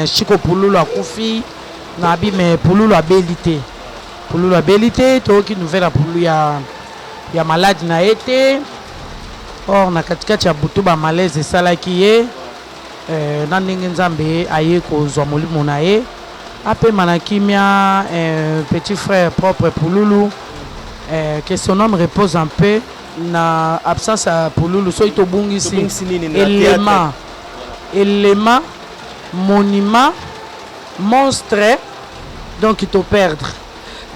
Chico Pululu akufi, nabi mais Pululu abeli te. Pululu abeli te, toyoki nouvelle ya Pululu ya malade na ye te. Or na katikati ya butu ba malaise esalaki ye na ndenge Nzambe aye kozwa molimo na ye apema na kimia, petit frère propre Pululu, que son homme repose en paix. Na absence ya Pululu soki tobungisi elema elema monument monstre donc to perdre.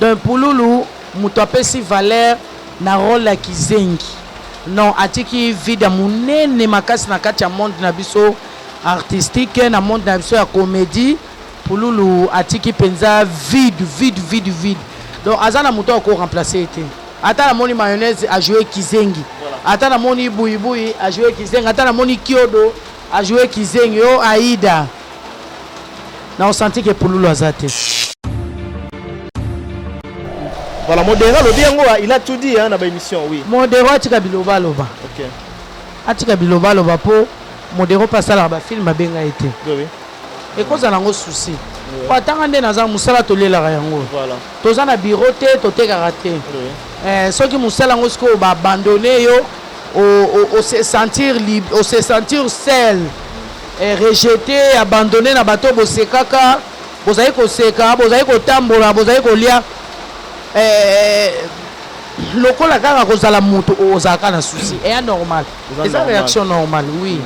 Donc Pululu mutu apesi valeur na role ya kizengi non, atiki vide ya munene makasi na kati ya monde na biso artistique, na monde na biso ya comedie. Pululu atiki penza vide vide vide vide, donc aza na mutu ako remplacer ye te. Ata namoni mayonnaise a jouer kizengi, ata namoni buyibuyi a jouer kizengi, ata namoni kiodo a jouer kizengi, oh Aida na osanti ke Pululu aza te. Voilà, Modero alobi yango, il a tout dit hein, na ba émission, oui. Modero atika biloba loba. OK. Atika biloba loba po Modero pe asalaka ba film abenga ye te. Oui, oui. Ekozala yango souci. Po atanga nde naza musala tolelaka yango. Voilà. Toza na bureau te, totekaka te. Oui. Soki musala yango sikoyo ba abandonner yo, o se sentir libre, o se sentir seul, rejeté, abandonné na bato bosekaka, bozali koseka, bozali kotambola, bozali kolia, lokola kaka kozala moto ozalaka na souci. Eya normal. Eza réaction normale, oui.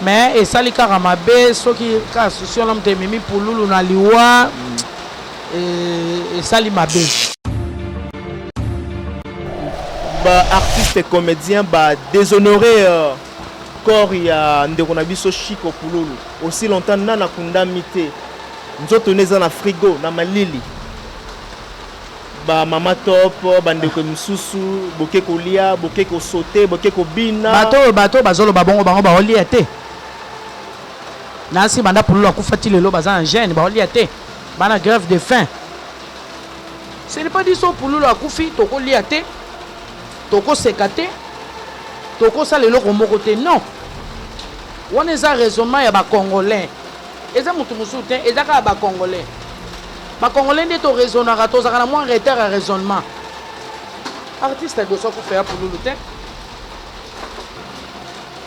Mais esali kaka mabe soki kaka souci wana moto ememi Pululu na liwa, esali mabe. Ba artistes comédiens ba déshonorer corps ya ndeko na biso Chico Pululu aussi longtemps nana akundami te, nzoto ne eza na frigo na malili. Ba mama top, ba ndeko misusu boke kolia, boke ko sauter, boke kobina. Bato oyo bazoloba bongo bango baolia te. Nasi banda Pululu akufa ti lelo baza na jeune, baolia te. Bana grève de faim. Ce n'est pas dit so Pululu akufi tokolia te, tokoseka te, tokosala eloko moko te. Non. Wana eza raisonnement ya ba Congolais. Eza mutu mosusu te, eza kaka ba Congolais. Ba Congolais nde to raisonnaka, tozalaka na mwa retard ya raisonnement. Artiste ya liboso akufa ya Pululu te.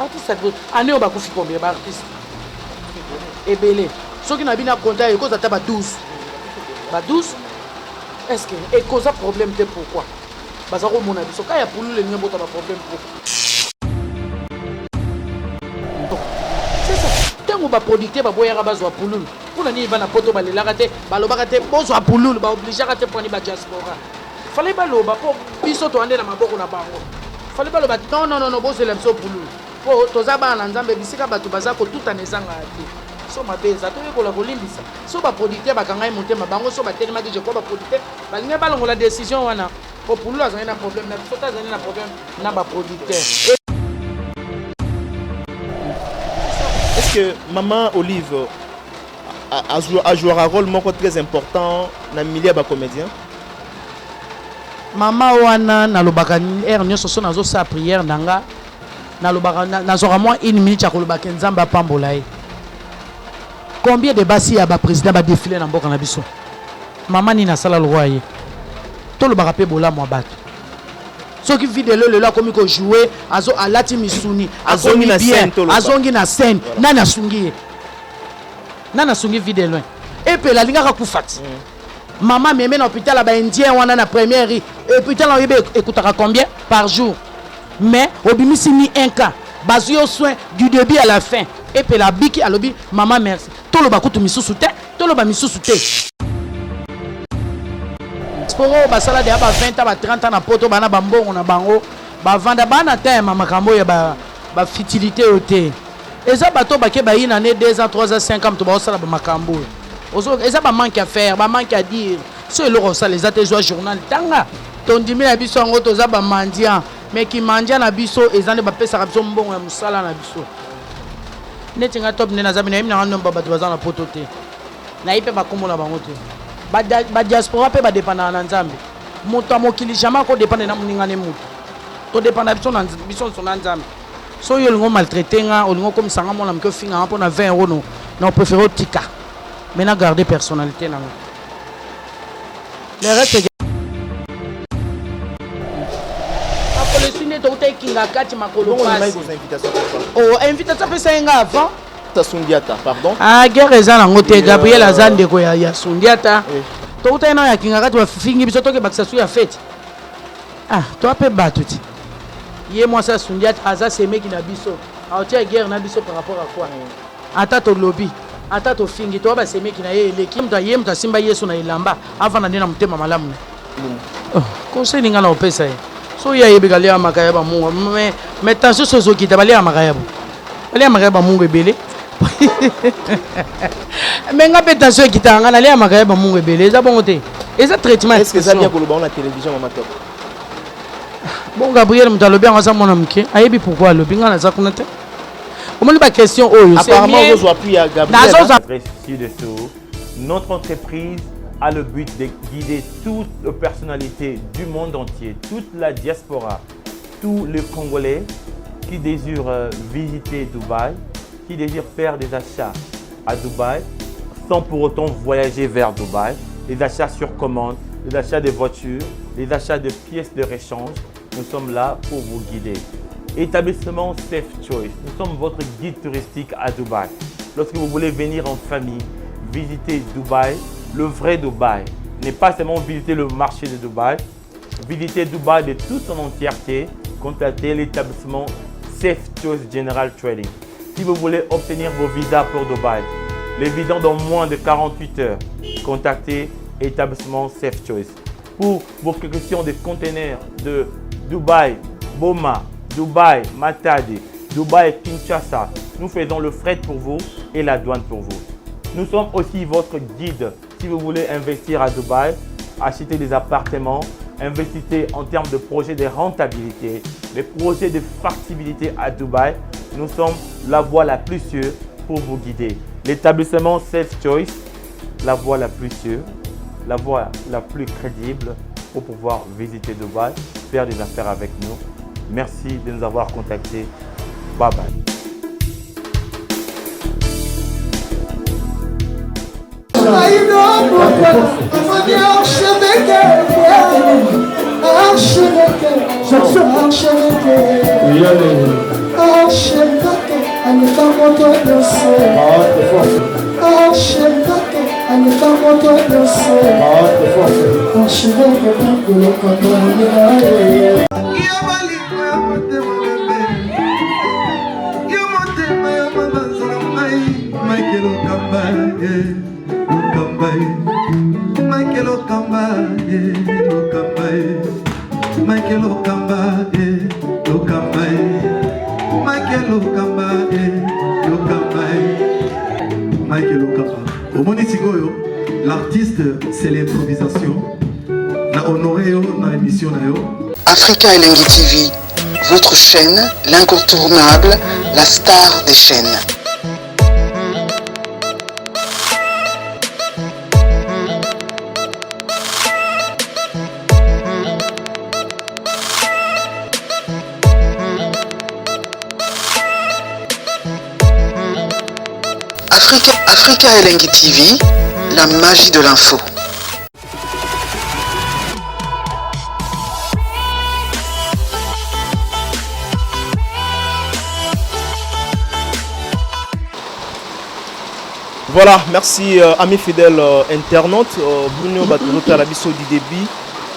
Artiste ya liboso, année oyo bakufi combien ba artiste? Ebele. Soki na bino compta ekozala ata ba 12. Ba 12? Est-ce que ekoza problème te pourquoi? Baza komona biso kaka ya Pululu elingi ebota ba problème pourquoi? C'est ça. Tango ba producteur baboyaka bazwa Pululu, pona nini bana poto balelaka te, balobaka te bozwa Pululu, ba obligeaka te pona ba diaspora. Fallait baloba po biso toande na maboko na bango. Fallait baloba non non non bozwela biso Pululu. Po toza bana na Nzambe, bisika bato baza kotutana ezangaka te. So mabe eza toyekola kolimbisa. So ba producteur bakanga ye motema bango so batelemaki, je crois ba producteur balingaki balongola décision wana. Po Pululu azali na problème na biso te, azali na problème na ba producteur. Est-ce que maman Olive a joué un rôle moko très important na milieu ba comédien? Mama wana nalobaka heure nyonso so nazosala prière na nga, nalobaka nazwaka mwa une minute ya kolobaka Nzambe apambola ye. Combien de basi ya ba président ba défiler na mboka na biso? Mama nini asala lokola ye? Tolobaka pe bolamu ya bato. Soki vide lelo lelo akomi ko jouer, azo alati misuni, akomi bien, azongi na scène, nani asungi ye? Nani asungi vide loin? Epela alingaka kufa ti. Mama meme na hôpital ya ba indien wana na première rue. Hôpital oyebi ekutaka combien par jour? Mais obimisi ni un cas. Bazwi yo soin du début à la fin. Epela abiki alobi mama merci. Toloba kutu misusu te, toloba misusu te. Sporo basala deja ba 20 ans ba 30 ans na poto, bana ba mbongo na bango, bavanda bana ta ya makambo ya ba futilité oyo te. Eza bato bake bayina ne 2 ans 3 ans 5 ans to baosala ba makambo oyo. Ozo eza ba manque à faire, ba manque à dire. So eloko osala eza te, zwa journal tanga. Tondimi na biso yango toza ba mendiant, mais ki mendiant na biso eza nde bapesaka biso mbongo ya mosala na biso. Neti nga top nde naza bino, nayebi nanga nomba bato baza na poto te. Nayebi pe bakombo na bango te. Ba diaspora pe ba dependaka na Nzambe. Moto ya mokili jamais ako dependre na moninga ne moto. To dependa biso na biso nso na Nzambe. Soki yo olingi o maltraiter nga, olingi okomisa nga mwana moke ofinga nga pona 20 euros no. Na préféré otika, mais na garder personnalité na nga. Le reste, makolo eswi nde touta ekinga kati makolo. Bongo ndimaki pasi. kozwa invitation pourquoi? O invitation apesa ye nga avant. Ta Sundiata, pardon. Ah, guerre eza nango te. Et, Gabriel aza ndeko ya Sundiata. Oui. Touta ye nao ya kinga kati, bafingi biso, tokebakisa su ya fete. Ah, toa mpe bato ti ye mwasi ya Sundiata aza semeki na biso, aotia guerre na biso par rapport à quoi? Ata tolobi, ata tofingi, toa basemeki na ye. Eleki moto aye, moto asimba Yesu na elamba, avanda nde na motema malamu na. Oh, conseil ninga na opesa ye, so ye ayebi kalia makaya bamungu, mais tension so ezokita, balia makayabo, balia makaya bamungu ebele. Mais nga mpe tension ekitaka, nga nalia makaya bamungu ebele. Eza bongo te, eza traitement. Est ce que eza bien koloba ngo na télévision, mama Top? Bon, Gabriel moto alobi yango, aza mwana moke, ayebi pourquoi alobi. Nga naza kuna te. Omoni baquestion oyo, c'est Apparemment mieux. ozozwa appui ya Gabriel. Nazozwa. Adresse ci-dessous. Notre entreprise a le but de guider toutes les personnalités du monde entier, toute la diaspora, tous les Congolais qui désirent visiter Dubaï, qui désirent faire des achats à Dubaï sans pour autant voyager vers Dubaï, les achats sur commande, les achats de voitures, les achats de pièces de rechange. Nous sommes là pour vous guider. Établissement Safe Choice, nous sommes votre guide touristique à Dubaï. Lorsque vous voulez venir en famille, visiter Dubaï, le vrai Dubaï, n'est pas seulement visiter le marché de Dubaï, visiter Dubaï de toute son entièreté, contactez l'établissement Safe Choice General Trading. Si vous voulez obtenir vos visas pour Dubaï, les visas dans moins de 48 heures, contactez établissement Safe Choice. Pour vos questions de conteneurs de Dubaï, Boma, Dubaï, Matadi, Dubaï, Kinshasa, nous faisons le fret pour vous et la douane pour vous. Nous sommes aussi votre guide si vous voulez investir à Dubaï, acheter des appartements, investissez en termes de projets de rentabilité, des projets de factibilité à Dubaï. Nous sommes la voie la plus sûre pour vous guider. L'établissement Safe Choice, la voie la plus sûre, la voie la plus crédible pour pouvoir visiter Dubaï, faire des affaires avec nous. Merci de nous avoir contactés. Bye bye. Yo bolingo ya motema bebe, yo motema ya mabanza na ngai, Michael Okamba ye, Okamba ye, Michael Okamba ye, Okamba ye, Michael Okamba ye, Okamba ye, Michael Okamba ye, Okamba ye, Michael Okamba. Omoni sikoyo, l'artiste, c'est l'improvisation. Na honoré yo na émission na yo. Africa Elengi TV, votre chaîne, l'incontournable, la star des chaînes. Africa Elengi TV, la magie de l'info. Voilà, merci amis fidèles internautes. Bruno Batozotala biso du début.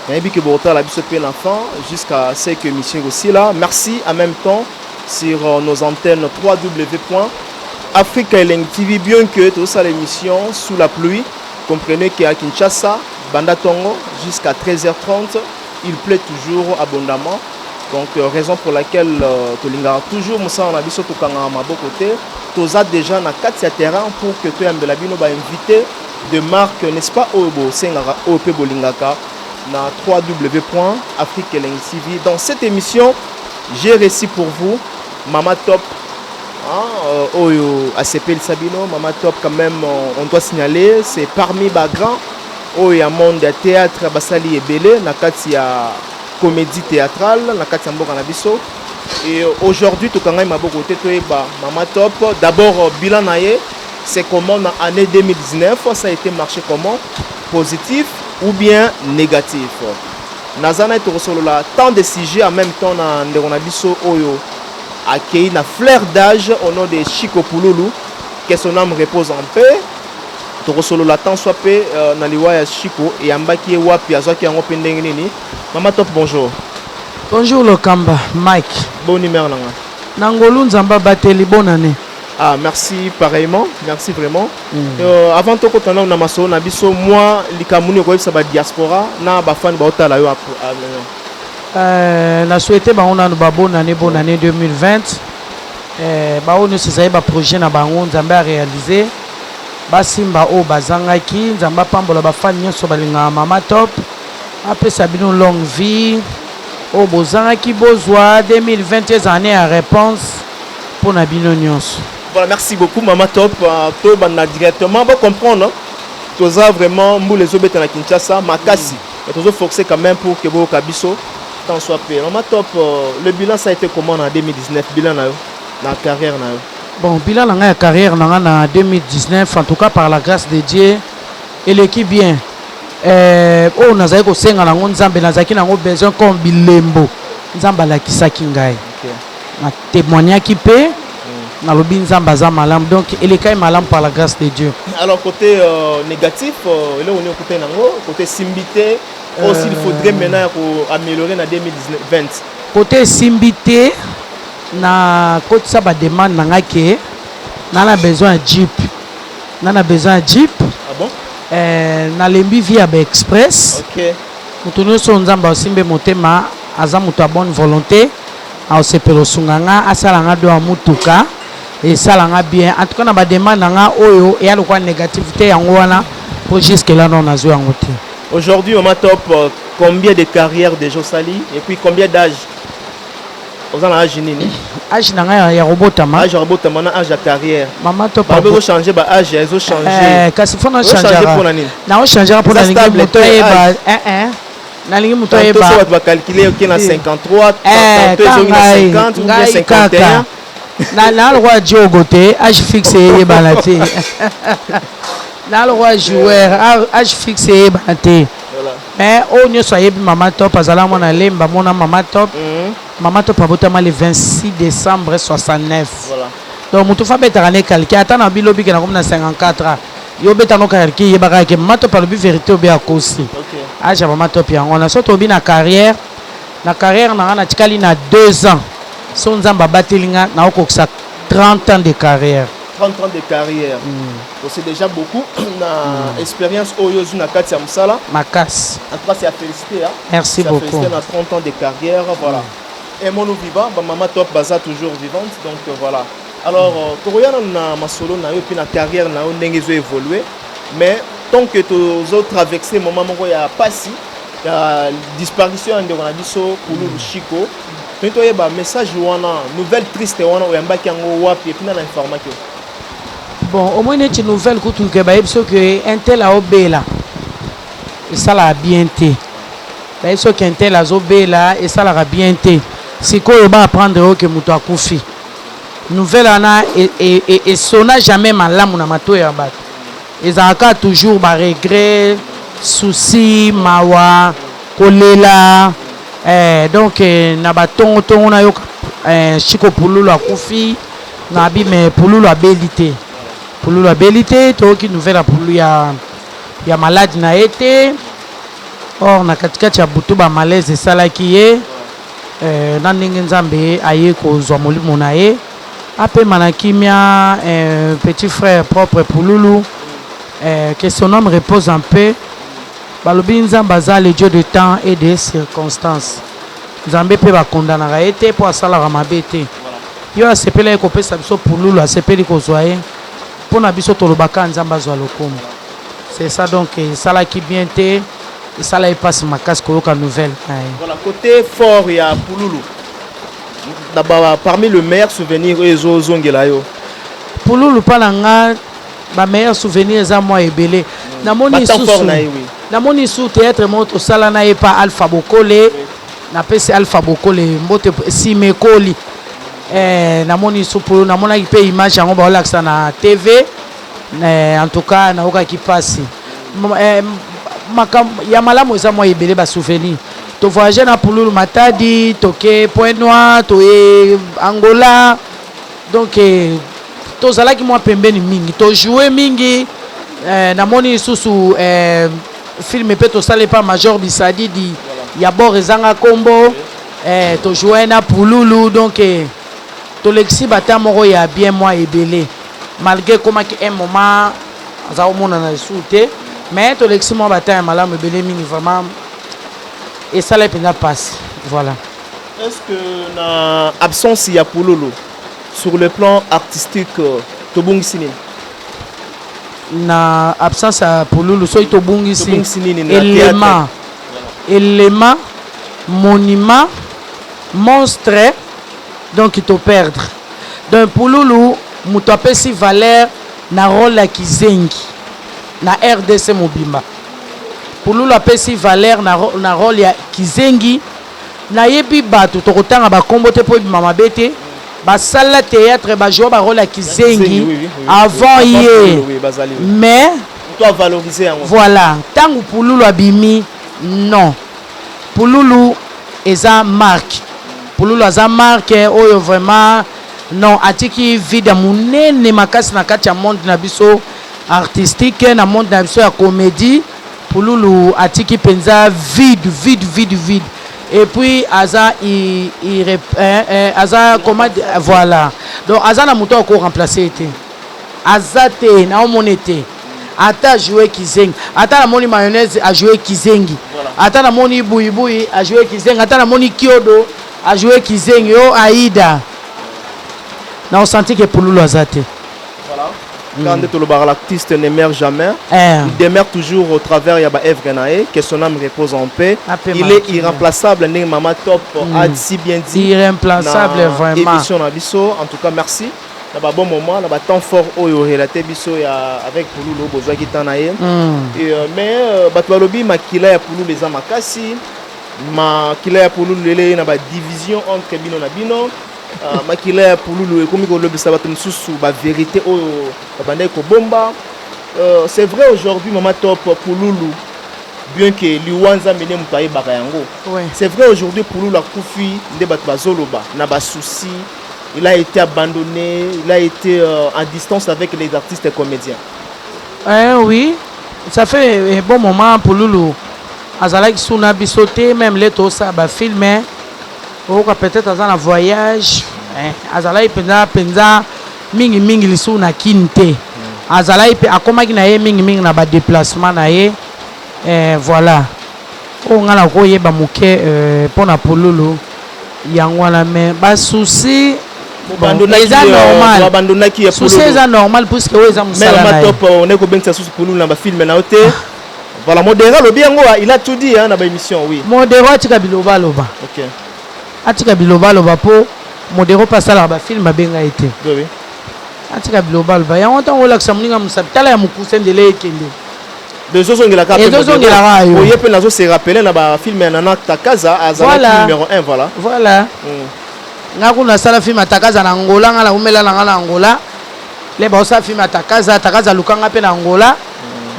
Nayebi ke botala biso pe na fin jusqu'à ce que émission aussi là. Merci en même temps sur nos antennes www.africa Elengi TV, bien que tout ça l'émission sous la pluie. Comprenez qu'à Kinshasa, banda tongo jusqu'à 13h30, il pleut toujours abondamment. Donc raison pour laquelle tolinga toujours mosala na biso, tokanga maboko te. Toza déjà na kati ya terrain pour que toyambela bino ba invité de marque, n'est-ce pas, oyo bosengaka, oyo mpe bolingaka na www.afrique Elengi TV. Dans cette émission, j'ai reçu pour vous Mama Top, hein, oyo asepelisa bino. Mama Top, quand même, on doit signaler, c'est parmi ba grands oyo ya monde ya théâtre, basali ebele na kati ya comédie théâtrale na kati ya mboka na biso. Et aujourd'hui, tokangai maboko te, toyeba Mama Top d'abord bilan na ye. C'est comment na année 2019, ça a été marché comment? Positif ou bien négatif? Naza na ye tokosolola tant de sujets en même temps na ndeko na biso oyo akei na fleur d'âge au nom de Chico Pululu, que son âme repose en paix. Tokosolola tant soit pe na liwa ya Chico eyambaki ye wapi, azwaki yango pe ndenge nini. Mama Top, bonjour. Bonjour Lokamba Mike. Boni mère na nga? Na ngolu Nzambe abateli, bonne année. Ah merci pareillement, merci vraiment. Avant tokota nanu na masolo na biso, mwa likambo nini okoyebisa ba diaspora na ba fans baotala yo Na souhaite bango nanu ba bonne année, bonne année 2020. Baoyo nyonso ezali ba projet na bango, Nzambe a réaliser, basimba oyo bazangaki. Nzambe apambola ba fans nyonso balingaka Mama Top, apesa bino longue vie, oyo bozangaki bozwa. 2020 ezala année ya réponse mpona bino nyonso. Voilà, merci beaucoup Mama Top. Tobanda directement bo comprendre, toza vraiment mbula ezobeta na Kinshasa makasi, mais tozo forcer quand même pour que boyoka biso tant soit peu. Mama Top, le bilan, ça a été comment en 2019, bilan na yo na carrière na yo? Bon, bilan na ngai ya carrière na ngai na 2019, en tout cas par la grâce de Dieu, eleki bien. Oyo nazali kosenga nango Nzambe, nazalaki nango besoin comme bilembo, Nzambe alakisaki ngai. Na témoignaki mpe nalobi Nzambe aza malamu, donc elekai malamu par la grâce de Dieu. Alors côté négatif, eloko nini okutani nango côté simbi te, oyo s'il faudrait maintenant ya koaméliorer na 2020? Côté esimbi te, nakotisa bademande na ngai ke na besoin ya jeep, na besoin ya jeep. Ah bon? Nalembi vie ya baexpress. Moto nyonso Nzambe asimbe motema, aza moto ya bonne volonté, aosepela osunga nga, asala nga do ya mutuka, esala nga bien. En tout cas na bademande na nga oyo eya lokola négativité, yango wana po jusque là non, nazwi yango te. Aujourd'hui, Mama Top, combien de carrières déjà osali et puis combien d'âge oza na âge nini? Âge na ngai ya kobotama? Âge ya kobotama na âge ya carrière. Mama Top Balobi ezochange, ba âge ezochange. Kasi fo Ozochange mpona nini? Naochangeaka mpo Eza nalingi stable moto te, ayeba. Âge. Nalingi moto Tantôt ayeba. so bato bacalcule oke na 53, tantôt ezongi na ngai 50 ou bien ngai 51. Kaka na lokola Diogo te, âge fixe eyebana te. Na lokola joueur, âge fixe eyebana te. Mais oyo nyonso ayebi Mama Top, azala mwana Lemba, mona Mama Top. Mama Top abotama le 26 décembre 69. Donc moto fa abetaka ne calcul, ata na bilobi ke nakomi na 54 ans, yo obeta no calcul, yebaka ke Mama Top alobi vérité obe akosi. Âge ya Mama Top yango wana. So tobi na carrière, na carrière na nga natikali na 2 ans, so Nzambe abateli nga, naokokisa 30 ans de carrière. 30 ans de carrière. Donc c'est déjà beaucoup na expérience oyo ozwi na kati ya mosala. Makasi. En tout cas, c'est à féliciter, hein. Merci C'est à beaucoup. féliciter na 30 ans de carrière, voilà. Et mon vivant, ba Mama Top baza toujours vivante, donc voilà. Alors, tokoya nanu na masolo na yo puis na carrière na yo ndenge ezo évoluer, mais tant que tozo traverser moment moko ya pasi ya disparition ya ndeko na biso Pululu Chico, toyi toyeba message wana, nouvelle triste wana, oyambaki yango wapi et puis nana informaki yo? Bon, omoi neti nouvelle kutu ke bayebi soki un tel aobela, esalaka bien te. Bayebi soki un tel azobela, esalaka bien te. Sikoyo baapprendre oyo ke moto akufi, nouvelle wana esona jamais malamu na matoyi ya bato. Ezalaka toujours baregret, souci, mawa, kolela. Donc na batongotongo nayoka Chiko Pululu akufi, nabi me Pululu abeli te, Pululu abeli te. Toyoki nouvelle ya Pululu ya malade na ye te. Or na katikati ya butu bamalaise esalaki ye, na ndenge Nzambe aye kozwa molimo na ye, apema na kimia. Petit frère propre Pululu, que son âme repose en paix. Balobi Nzambe aza le Dieu de temps et de circonstances. Nzambe mpe bakondanaka ye te mpo asalaka mabe te. Yo asepeli ye kopesa biso Pululu, asepeli kozwa ye mpo na biso, tolobaka Nzambe azwa lokumu. C'est ça. Donc esalaki bien te, esala ye mpasi makasi koyoka nouvelle na ye. Voilà, côté fort ya Pululu na ba, parmi le meilleur souvenir oyo ezozongela yo? Pululu mpa na nga, bameilleur souvenir eza mwa ebele. Namoni Batemps fort lisusu na ye, oui. Namoni su théâtre moko tosala na ye pa Alpha Bokole. Napesi Alpha Bokole mbote, nsima ekoli. Namoni su Pululu, namonaki mpe image yango baolakisa na TV. Eh, en tout cas naokaki mpasi. Eh, makambo ya malamu eza mwa ebele, basouvenir. Tovoyage na Pululu Matadi, toke Point Noir, toye Angola. Donc eh, tozalaki mwa pembeni mingi, tojoue mingi. Eh, namoni lisusu eh, film mpe tosala epa Major Bisadidi ya bor ezanga nkombo. Eh, tojoue na Pululu. Donc eh, tolekisi bata moko ya bien mwa ebele, malgré ekomaki un moment aza komonana lisusu te, mais tolekisi mwa bata ya malamu ebele mingi. Vraiment esala mpenza mpasi, voilà. Est-ce que na absence ya Pululu, sur le plan artistique, tobungisi nini? Na absence ya Pululu, soki tobungisi Tobungisi nini na élément, élément, monument, monstre. Donc toperdre. Donc Pululu moto apesi valeur na rôle ya kizengi na RDC mobimba. Pululu apesi valeur na rôle ya kizengi. Nayebi bato, tokotanga bakombo te mpo ebima mabe te, basala théâtre, bajoua barôle ya kizengi avant ye. Pululu, oui, bazali, oui. Mais moto avaloriser yango. Voilà, ntango Pululu abimi, non, Pululu eza marque. Pululu aza marque oyo vraiment, non, atiki vide ya monene makasi na kati ya monde na biso artistique, na monde na biso ya comédie. Pululu atiki mpenza vide, vide, vide, vide. Et puis aza aza comment, voilà. Donc aza na moto ako remplacer te, aza te. Naomona te ata ajoue kizengi, ata namoni Mayonnaise ajoue kizengi, ata namoni Buyibuyi ajoue kizengi, ata namoni Kiodo ajoue kizengi, yo Aida na osanti ke Pululu aza te. Quand nde tolobaka, l'artiste ne meurt jamais. Il demeure toujours au travers ya baœuvre na ye. Que son âme repose en paix. Ape Il est Makina. irremplaçable, ndenge Mama Top a si bien dit Irremplaçable, na vraiment. émission na biso. En tout cas, merci na babon moment, na batemps fort oyo relaté biso ya avec Pululu, bozwaki temps na ye. Et, mais bato balobi makila ya Pululu eza makasi. Makila ya Pululu lelo eye na badivision entre bino na bino. Makila ya Pululu ekomi kolobisa bato mosusu bavérité oyo babandaki kobomba. C'est vrai, aujourd'hui, Mama Top, Pululu, bien que liwa Nzambe nde moto ayebaka yango, c'est vrai, aujourd'hui Pululu akufi nde bato bazoloba na basusi, il a été abandonné, il a été en distance avec les artistes et comédiens. Eh, oui, ça fait un bon moment Pululu azalaki suna biso te. Même le tosala bafilm, oyoka peut-être aza na voyage. Eh, azalaki mpenza mpenza mingimingi lisusu na Kini te. Azalaki mpe akomaki na ye mingimingi na badéplacement na ye. Eh, voilà, oyo ngai nakoyeba moke mpo na Pululu yango wana. Mais basusi, bon, eza normal. Abandonaki ya Souci eza normal puisque oyo eza mosala na Mama ye. Top, on est kobengisa susu Pululu na bafilm na yo te. Voilà, Modera alobi yango, il a tout dit, hein, na baémission, oui. Modero atika biloba aloba. Atika biloba aloba mpo Modero mpe asalaka bafilm, abenga ye te. Atika biloba aloba yango. Ntango olakisa moninga mosapi, tala ya mokuse, ndele ekende. Ezozongelaka mpe. Ezozongelaka yo. Oye mpe nazo se rappeler na bafilm ya Nana Takaza, azalaki numéro 1, voilà. Voilà. Nga kuna asala film Atakaza na Angola, nga naumela na nga na Angola. Le baosala film Atakaza, Takaza alukanga mpe na Angola.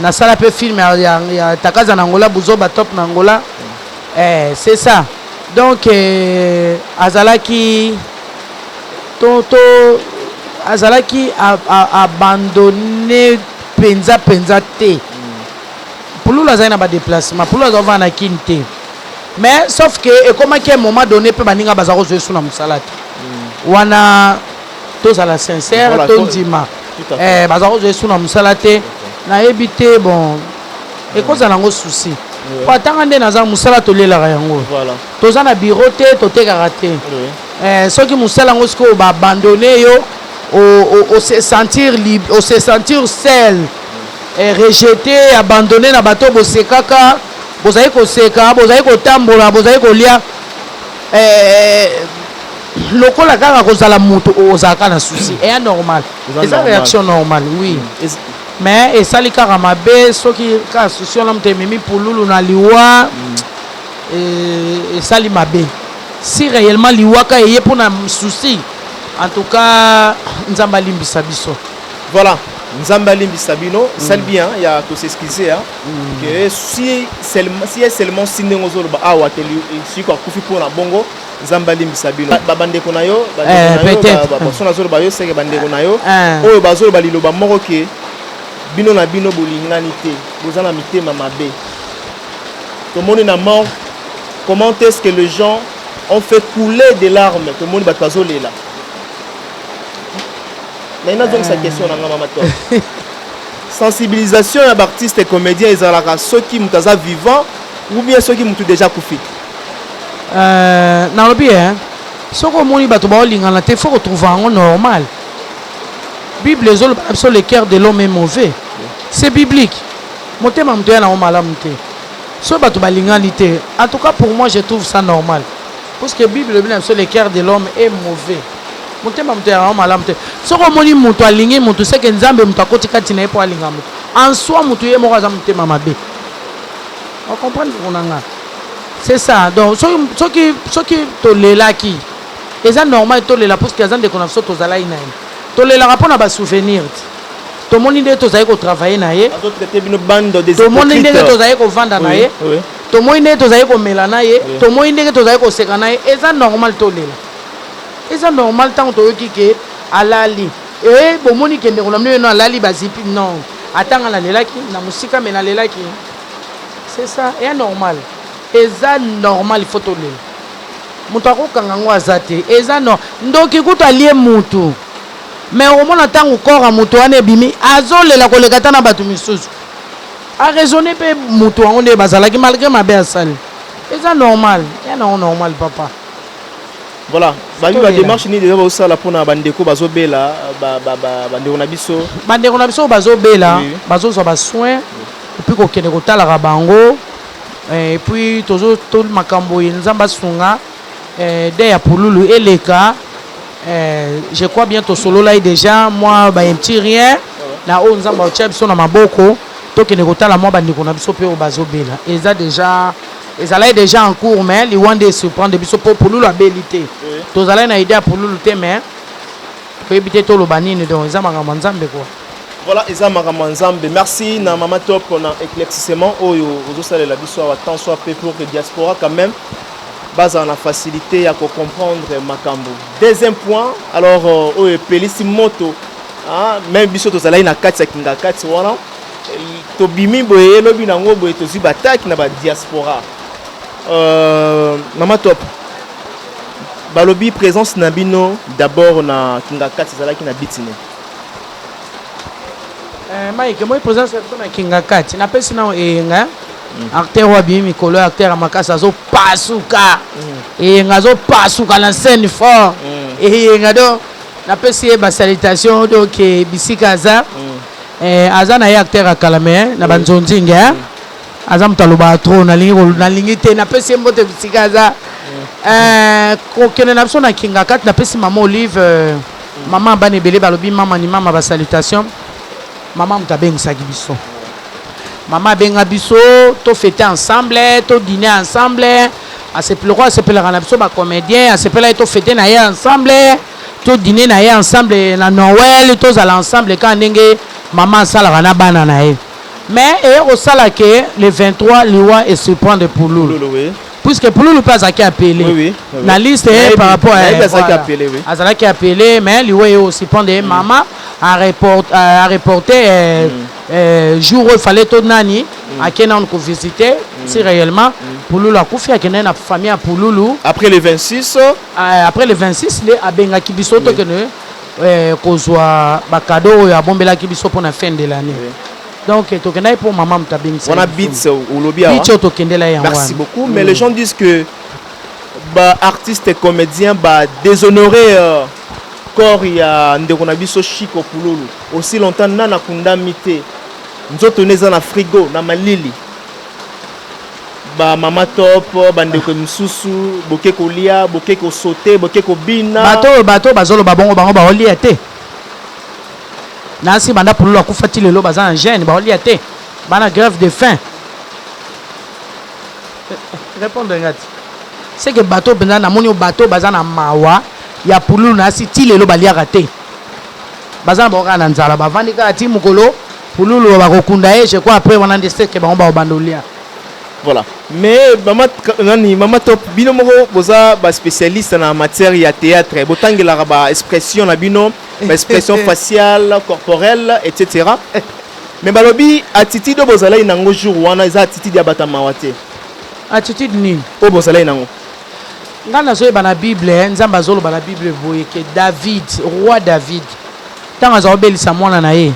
Nasala mpe film ya Takaza na Angola, Buzoba Top na Angola. Eh, c'est ça. Donc eh, azalaki to azalaki abandonné mpenza mpenza te. Pululu azali na badéplacement, Pululu azovanda na Kini te. Mais sauf que ekomaki un moment donné mpe baninga baza kozwa esu na mosala te. Wana tozala sincère, tondima. Tout à fait. Eh, baza kozwa esu na mosala te. Nayebi te, bon, ekozala yango souci po atanga nde naza mosala, tolelaka yango. Toza na bureau te, totekaka te. Eh, soki mosala yango sikoyo baabandonne yo, ose sentir ose sentir seul, eh, rejeté, abandonné na bato bosekaka, bozali koseka, bozali kotambola, bozali kolia. Eh, lokola kaka kozala moto ozalaka na souci, eya normal. Eza Eza normal. réaction normale, oui. Mais esali kaka mabe soki kaka souci wana moto ememi Pululu na liwa. Esali mabe si réellement liwaka eye mpona souci. En tout cas, Nzambe alimbisa biso. Voilà. Nzambe alimbisa bino. Sali bien ya ko s'excuser, hein, que si seulement, si seulement si ndenge ozoloba awa ke siko akufi mpona bongo, Nzambe alimbisa bino. Bandeko na yo, bandeko na yo, peut-être. Baso nazoloba yo seke bandeko na yo Eh. oyo bazoloba liloba moko ke bino na bino bolingani te, boza na mitema mabe. Tomoni na mort comment est-ce que les gens ont fait couler des larmes. Tomoni bato bazolela. Naye nazongisa question na nga, mama Top. Sensibilisation ya baartiste comédien ezalaka soki moto aza vivant ou bien soki motu déjà akufi? Nalobi e, soki omoni bato baolingana te, faut kotrouver yango normal. Bible ezoloba na biso: "Le cœur de l'homme est mauvais." C'est biblique. Motema moto ya nango malamu te. Soki bato balingani te, en tout cas pour moi, je trouve ça normal, parce que Bible elobi na biso: "Le cœur de l'homme est mauvais." Motema moto ya nango malamu te. Soki omoni moto alingi moto, seke Nzambe moto akoti kati na ye mpo alinga moto. En soi, moto ye moko aza motema mabe. Ocomprendre kuna nga? C'est ça. Donc soki tolelaki, eza normal tolela, parce que aza ndeko na biso, tozalaki na ye. Tolelaka mpo na basouvenir ti tomoni ndenge tozali kotravailler na ye. Azotraiter bino bande des Tomoni ndenge hypocrites. tozali kovanda na ye, tomoni ndenge tozali komela na ye, tomoni ndenge tozali koseka na ye. Eza normal tolela, eza normal. Ntango toyoki ke alali e, bomoni ke ndeko na bino yeno alali, bazipi non, atanga nalelaki na mosika, me nalelaki. C'est ça, eya normal, eza normal, il faut tolela. Moto akokanga yango aza te. Eza no ndoki kutu alie mutu, mais okomona ntango corps ya moto wana ebimi, azolela koleka ata na bato misusu. Araisonner mpe moto yango nde bazalaki malgré mabe asali. Eza normal, ya nango normal, papa. Voilà, babi Tolela. Badémarche nini deja bazosala mpona bandeko bazobela, bandeko na biso? Bandeko na biso oyo bazobela, bazozwa basoin, et puis kokende kotalaka bango. Et puis tozo to makambo oyo, Nzambe asunga, de ya pululu eleka. Je crois bien tosolola ye déjà mwa ba un petit rien na oyo Nzambe aotia biso na maboko, tokende kotala mwa bandeko na biso mpe oyo bazobela. Eza déjà, ezalaki déjà en cours, mais liwa nde esurprendre biso, mpo pululu abeli te. Tozalaki na idée ya pululu te, mais toyebi te toloba nini. Donc eza makambo ya Nzambe quoi. Voilà, eza makambo ya Nzambe. Merci na mama Top na éclaircissement oyo ozosalela biso awa, tant soit peu, pour que diaspora quand même bazala na facilité ya kocomprendre makambo. Deuxième point alors, oyo epelisi moto, ah, même biso tozalaki na kati ya kinga kati wana, tobimi boye, elobi nango boye, tozwi bataki na badiaspora. Mama Top, balobi présence na bino d'abord na kinga kati ezalaki na bitine. Mike, moi présence ya biso na kinga kati, napesi nao eyenga, acteur oyo abimi mikolo ya acteur ya makasi, azopasuka. Eyenga azopasuka na scène fort. Eyenga, donc napesi ye basalutation. Donc bisika aza, aza na ye acteur ya kala, me na banzonzinge, aza moto alobaka trop. Nalingi nalingi te. Napesi ye mbote bisika aza. Kokende na biso na kinga kati, napesi mama Olive, mama bana ebele, balobi mama ni mama, basalutation. Mama moto abengisaki biso, mama abenga biso tofêter ensemble, todîner ensemble. Asepeloko, asepelaka na biso bacomédien, asepelaki tofêter na ye ensemble, todîner na ye ensemble na Noël, tozala ensemble kaka ndenge mama asalaka na bana na ye. Mais eye kosala ke le 23, liwa esurprendre Pululu. Lolo, oui. Puisque Pululu mpe azalaki appelé na liste par rapport Nayebi azalaki voilà. appelé, oui. Azalaki appelé, mais liwa eye osurprendre ye. Mama a reporté jour oyo fallait to nani akende nanu kovisiter si réellement Pululu akufi. Akende na famille ya Pululu. Après le 26? Après le 26 nde abengaki biso tokende kozwa bacadeau oyo abombelaki biso mpona fin de l'année. Donc tokendaki mpo mama moto abengisa. Wana beats olobi awa. Beats oyo tokendela yango Merci wana. beaucoup. Mais les gens disent que ba artistes et comédiens ba déshonorer corps ya ndeko na biso Chico Pululu. Aussi longtemps nana kundami te, nzoto ne eza na frigo na malili. Ba mama Top, bandeko misusu boke kolia, boke kosote, boke kobina. Bato oyo bazoloba bongo, bango baolia te. Nasi banda Pululu akufa ti lelo, baza na jeûne, baolia te, bana grève de faim. Répondre nga ti c'est que bato mpenza namoni oyo, bato baza na mawa ya Pululu, nasi ti lelo baliaka te. Baza na bango kaka na nzala, bavandi kaka ti mokolo Pululu bakokunda ye, je crois après wana nde seke bango bakobanda olia. Voilà. Mais mama nani mama top bino moko boza ba spécialiste na matière ya théâtre, botangelaka ba expression na bino, ba expression faciale, corporelle, etc. Mais balobi attitude oyo bozalaki nango jour wana eza attitude ya bato ya mawa te. Attitude nini? Oyo bozalaki nango. Ngai nazoyeba na Bible, Nzambe azoloba na Bible boye ke David, roi David, ntango aza kobelisa mwana na ye,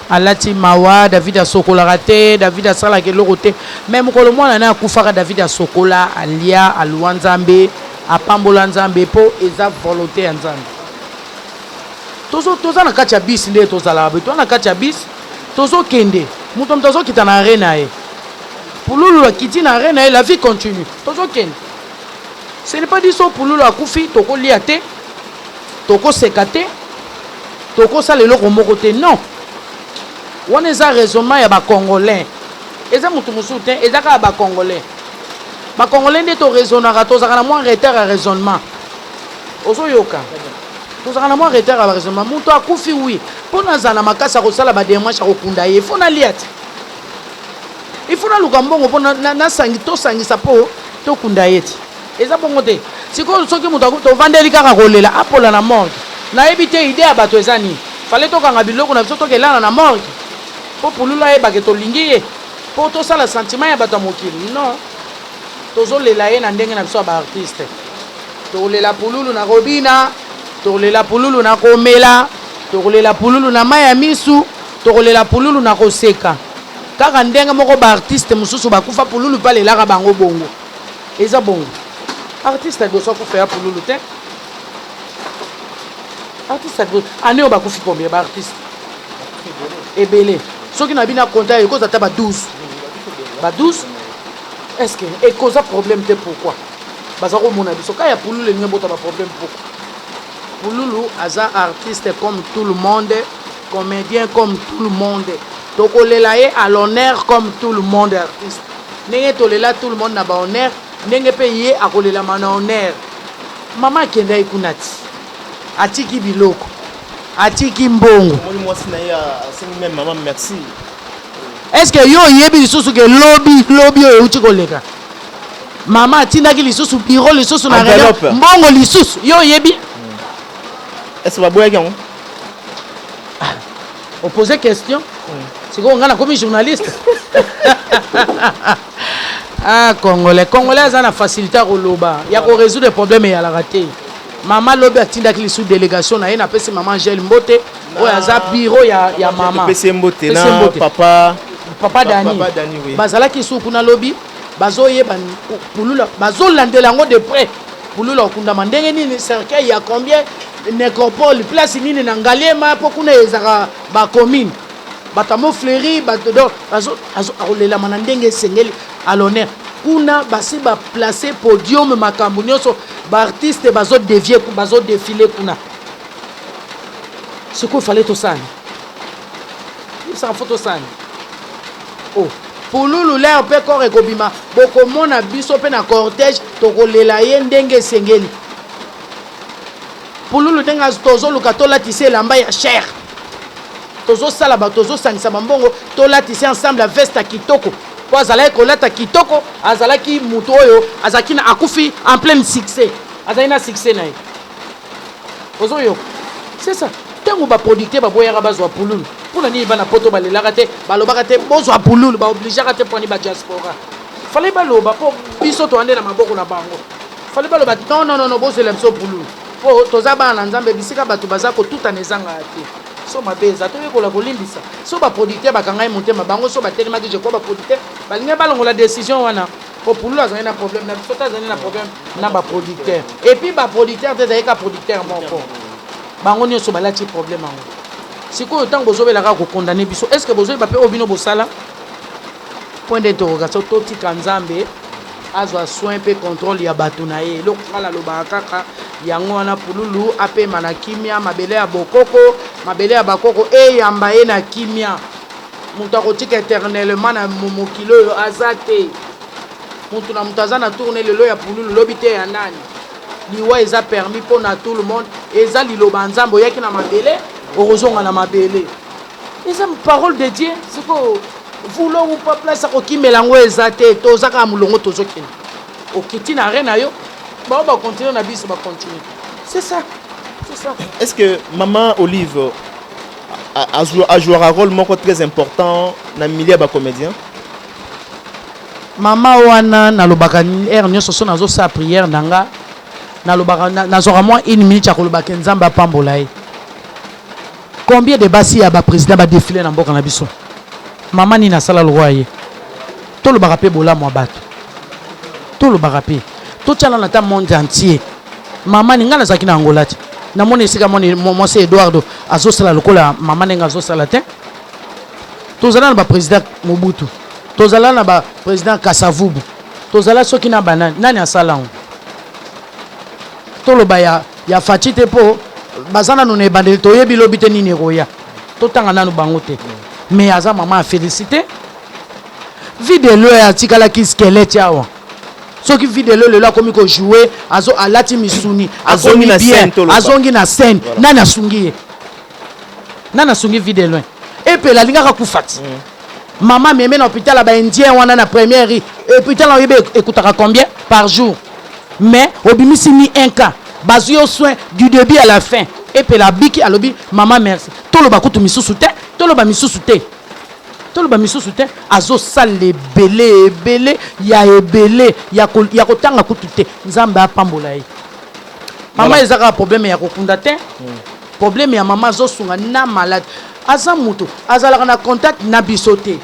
alati mawa, David asokolaka te, David asalaka eloko te. Mais mokolo mwana na ye akufaka, David asokola, alia, aluwa Nzambe, apambola Nzambe mpo eza volonté ya Nzambe. Tozo toza na kati ya bus nde tozalaka boye, toza na kati ya bus, tozokende, moto moto azokita na arrêt na ye. Pululu akiti na arrêt na ye, la vie continue. Tozokende. Ce n'est pas dit so Pululu akufi tokolia te, tokoseka te, tokosala eloko moko te. Non. Wana eza raisonnement ya ba Congolais. Eza moto mosusu te, eza kaka ba Congolais. Ba Congolais nde to raisonnaka, tozalaka na mwa retard ya raisonnement. Ozoyoka? Tozalaka na mwa retard ya raisonnement. Moto akufi oui, mpo nazala na makasi ya kosala ba démarches ya kokunda ye, il faut nalia te. Il faut naluka mbongo mpo nasangi tosangisa mpo tokunda ye te. Eza bongo te. Sikoyo soki moto akufi tovandeli kaka kolela apola na morgue. Nayebi te idee ya bato eza nini. Fallait tokanga biloko na biso tokelala na morgue mpo Pululu ayeba ke tolingi ye mpo tosala sentiment ya bato ya mokili. Non. Tozolela ye na ndenge na biso ya ba artiste. Tokolela Pululu na kobina, tokolela Pululu na komela, tokolela Pululu na mayi ya misu, tokolela Pululu na koseka. Kaka ndenge moko ba artiste mosusu bakufa Pululu pe alelaka bango bongo. Eza bongo. Artiste ya liboso akufa ya Pululu te. Artiste ya liboso année oyo bakufi combien ba artiste? Ebele. Soki na bino compte ekozala ata ba 12. Ba 12 est-ce que ekoza problème te pourquoi? Baza komona biso ka ya Pululu elingi ebota ba problème pourquoi? Pululu aza artiste comme tout le monde, comédien comme tout le monde. Tokolela ye à l'honneur comme tout le monde artiste. Ndenge tolela tout le monde na ba honneur, ndenge pe ye akolelama na honneur. Mama akendaki kuna ti. Atiki biloko. Atiki mbongo. Omoni mwasi na ye asengi même mama merci. Est-ce que yo oyebi lisusu ke lobi lobi oyo euti koleka mama atindaki lisusu bureau lisusu na réunion mbongo lisusu yo oyebi? Est-ce que baboyaki yango? Opose question. Sikoyo ngai nakomi journaliste. Ah, Congolais, Congolais aza na facilité ya koloba, ya ko résoudre problème eyalaka te. Mama lobi atindaki lisusu délégation na ye, napesi mama Angèle mbote oyo aza bureau ya mama. Topesi ye mbote na papa Papa Dani. Papa Dani, oui. Bazalaki lisusu kuna lobi, bazoyeba Pululu, bazolandela yango de près. Pululu akundama ndenge nini, cercueil ya combien, nécropole place nini na Ngaliema, mpo kuna ezalaka ba commune. Bato ya Montfleury, bato donc akolelama na ndenge esengeli à l'honneur. Kuna basi ba placer podium, makambo nyonso, ba artiste bazo dévier, bazo défiler kuna. Sikoyo fallait tosala. Yebisaka fo tosala. Oh, Pululu lere mpe corps ekobima, bokomona biso mpe na cortège tokolela ye ndenge esengeli. Pululu ndenge tozoluka tolatisa elamba ya cher. Tozosala ba tozosangisa bambongo tolatisa ensemble ya veste ya kitoko. Po azalaki kolata kitoko, azalaki moto oyo azalaki na akufi en pleine succès. Azalaki na succès na ye. Ozoyoka? C'est ça. Tango ba producteur baboyaka bazwa Pululu, pona nini bana poto balelaka te, balobaka te bozwa Pululu, ba obligeaka te pona ba diaspora. Fallait baloba po biso toande na maboko na bango. Fallait baloba non non non bozwela biso Pululu. Po toza bana na Nzambe, bisika bato baza kotutana ezangaka te. So mabe eza toyekola kolimbisa. So ba producteur bakanga ye motema bango, so batelemaki, je crois ba producteur balingi balongola décision wana. Po Pululu azali na problème na biso te, azali na problème na ba producteur. Et puis ba producteur te ezali ka producteur moko. Bango nyonso balati problème yango. Sikoyo ntango bozobelaka kokondane biso, est-ce que bozoyeba mpe oyo bino bosala? Point d'interrogation. Totika Nzambe azwa soin mpe contrôle ya bato na ye. Eloko nga nalobaka kaka yango wana, Pululu apema na kimia, mabele ya bokoko, mabele ya bakoko eyamba ye na kimia. Moto akotika éternellement na mokili oyo aza te. Moto na moto aza na tourne lelo ya Pululu, lobi te ya nani. Liwa eza permis mpo na tout le monde, eza liloba Nzambe oyaki na mabele. Okozonga na mabele. Eza parole de Dieu. Sikoyo vouloir ou pas place ya kokimela yango eza te. Toza kaka molongo tozokende. Okiti na arrêt na yo, bao ba continuer na biso ba continuer. C'est ça. C'est ça. Est-ce que maman Olive a joué un rôle moko très important na milieu ya ba comédien? Mama wana nalobaka heure nyonso so nazosala prière na nga nalobaka nazwaka mwa une minute ya koloba ke Nzambe apambola ye. Combien de basi ya ba président ba défiler na mboka na biso? Mama nini asala lokola ye? Tolobaka mpe bolamu ya bato, tolobaka mpe totyana na ta monde entier. Mama ni ngai nazalaki na Angola te, namoni esika mwasi Eduardo azosala lokola mama ndenge azosala te. Tozala na ba président Mobutu, tozala na ba président Kasavubu, tozala soki na banani, nani asala yango? Toloba ya ya Fatshi te mpo baza nanu na ebandeli, toyebi lobi te nini ekoya, totanga nanu bango te. Mais aza mama ya félicité. Videlo atikalaki squelette awa. Soki videlo lelo akomi ko jouer, azo alati misuni, Azongi akomi na bien, scène, toloba. azongi na scène. Nani asungi ye? Nani asungi videlo? Epela alingaka kufa ti. Mama meme na hôpital ya ba indien wana na première rue. Hôpital oyebi ekutaka combien par jour? Mais obimisi ni un cas. Bazwi yo soin du début à la fin. Epela abiki alobi mama merci. Toloba kutu misusu te, toloba misusu te. Toloba misusu te, azosala ebele ebele ya ebele ya ya kotanga kutu te. Nzambe apambola ye. Mama eza kaka problème ya kokunda te. Problème ya mama azosunga na malade. Aza mutu azalaka na contact na biso te.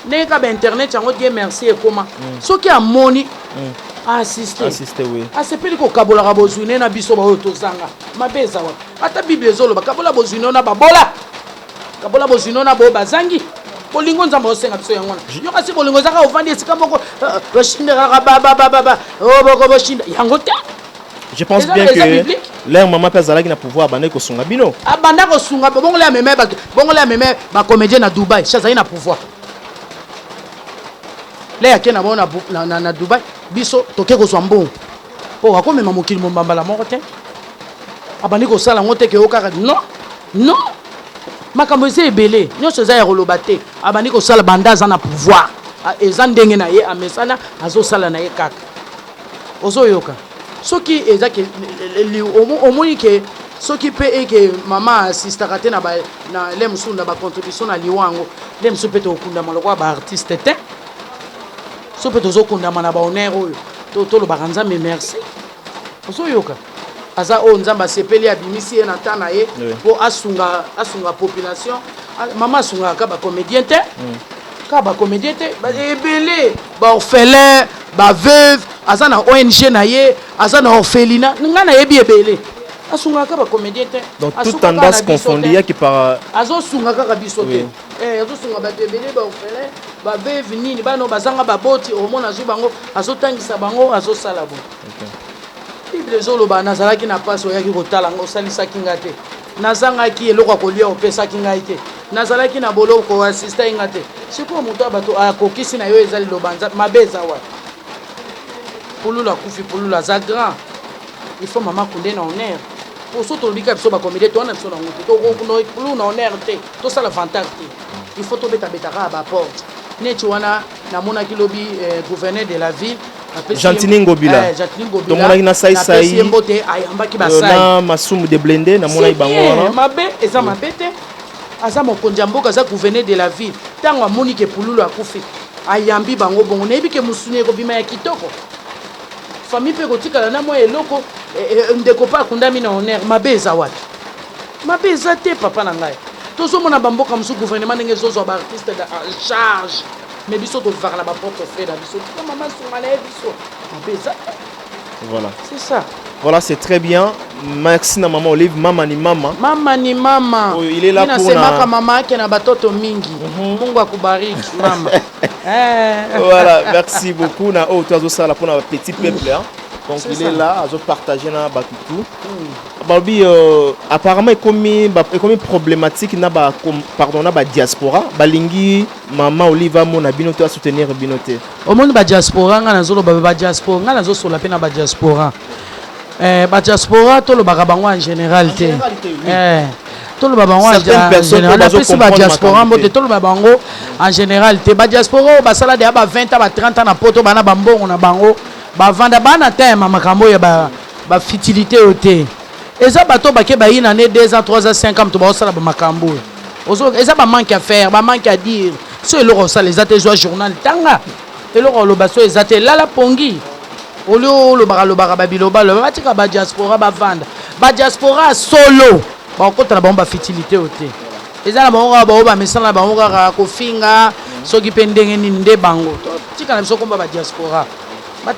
Ndenge kaka ba internet yango Dieu merci ekoma. Soki amoni assiste. Assiste, oui. Asepeli kokabolaka bozwi ne na biso baoyo tozanga. Mabe eza wapi? Ata Bible ezoloba kabola bozwi ne na babola. Kabola bozwi no na boyo bazangi. Bolingo Nzambe azosenga biso yango wana. Yo kasi bolingo ezaka ovandi esika moko boshindelaka ba ba ba ba ba oh boko boshinda yango te. Je pense Eza bien eza que biblique. leur maman pe azalaki na pouvoir abandaki kosunga bino. Abanda kosunga bongo le ameme ba bongo le ameme ba comédien na Dubaï, si azali na pouvoir. Le ake na bango na, na, na, na Dubaï, biso toke kozwa mbongo. Po akomema mokili mombambala moko te. Abandi kosala yango te ke yo kaka non. Non, makambo eza ebele, nyonso eza ya koloba te. Abandi kosala banda aza na pouvoir, eza ndenge na ye amesana, azosala na ye kaka. Ozoyoka soki eza ke omoni ke soki pe eke mama assistaka te na ba na le mosusu na ba contribution na liwa yango, le mosusu pe tokundama lokola ba artiste te. So pe tozokundama na ba honneur oyo tolobaka Nzambe merci. Ozoyoka aza oyo Nzambe asepeli abimisi ye na temps na ye po asunga asunga population. Mama asungaka ka ba comédien te, ka ba comédien te, ebele ba orphelin, ba veuve, aza na ONG na ye, aza na orphelinat, nga nayebi ebele. Asungaka ka ba comédien te. Donc toute tendance confondue yaki par azosunga kaka biso te. Azosunga bato ebele, ba orphelin, ba veuve, nini bana oyo bazanga baboti, omona azwi bango, azotangisa bango, azosala bo. Bible ezoloba nazalaki na pasi oyaki kotala nga osalisaki nga te, nazangaki eloko ya kolia opesaki ngai te, nazalaki na boloko oasistaki nga te. Sikoyo moto ya bato akokisi na yo eza liloba Nzambe, mabe eza wapi? Pululu akufi, Pululu aza grand, il faut mama akunde na honneur. Po so tolobi kaka biso ba comédien toza na biso nango te, tokokunda Pululu na honneur te, tosala vantard te, il faut tobetabeta kaka ba porte neti wana. Namonaki lobi gouverneur de la ville Gentiny Ngobila. Gentiny Ngobila. Tomonaki na Sai Sai. Napesi ye mbote, ayambaki ba Sai. Na Masumu de Blende, namonaki bango wana. Mabe, eza mabe te. Aza mokonzi ya mboka, aza gouverneur de la ville. Tango amoni ke Pululu akufi, ayambi bango bongo. Nayebi ke mosuni ekobima ya kitoko. Famille pe ekotikala na mwa eloko. Ndeko pe akundami na honneur. Mabe eza wapi? Mabe eza te papa na ngai. Tozomona ba mboka mosusu gouvernement ndenge ezozwa ba artistes en charge. Mais biso tovivaka na ba propre frais na biso. Tika mama asunga na ye biso. Mabe eza te. Voilà. C'est ça. Voilà, c'est très bien. Merci na maman Olive, mama ni mama. Mama ni mama. Oh, il est là Mina pour semaka na... mama yake na batoto mingi. Mungu akubariki mama. Voilà, merci beaucoup na oyo tozo sala pour na petit peuple hein. Donc C'est il ça. est là, azo partager na batutu. Balobi apparemment ekomi ba, ekomi problématique na ba com, pardon na ba diaspora balingi mama Olive amona bino te, a soutenir bino te. Omoni ba diaspora nga nazoloba ba diaspora nga nazosola pe na ba diaspora. Ba diaspora tolobaka bango en général te. En général te, oui. Toloba bango en Certaines personnes général, oyo bazo napesi comprendre badiaspora makambo mbote. te. Toloba bango en général te. Badiaspora oyo basala deya ba 20 ans, ba 30 ans na poto, bana bambongo na bango, bavanda, bana tayema makambo oyo ya bafutilité oyo te. Eza bato bake bayina ne 2 ans, 3 ans, 5 ans, moto baosala bamakambo oyo. Eza bamanque à faire, bamanque à dire. So eloko osala eza te, zwa journal, tanga. Eloko oloba so eza te, lala pongi. Olio olobaka lobaka babiloba loba. Batika badiaspora bavanda. Badiaspora solo bakokota na bango bafutilité oyo te. Eza na bango kaka bao bamesana na bango kaka kofinga soki mpe ndenge nini nde bango. Totika na biso komba badiaspora.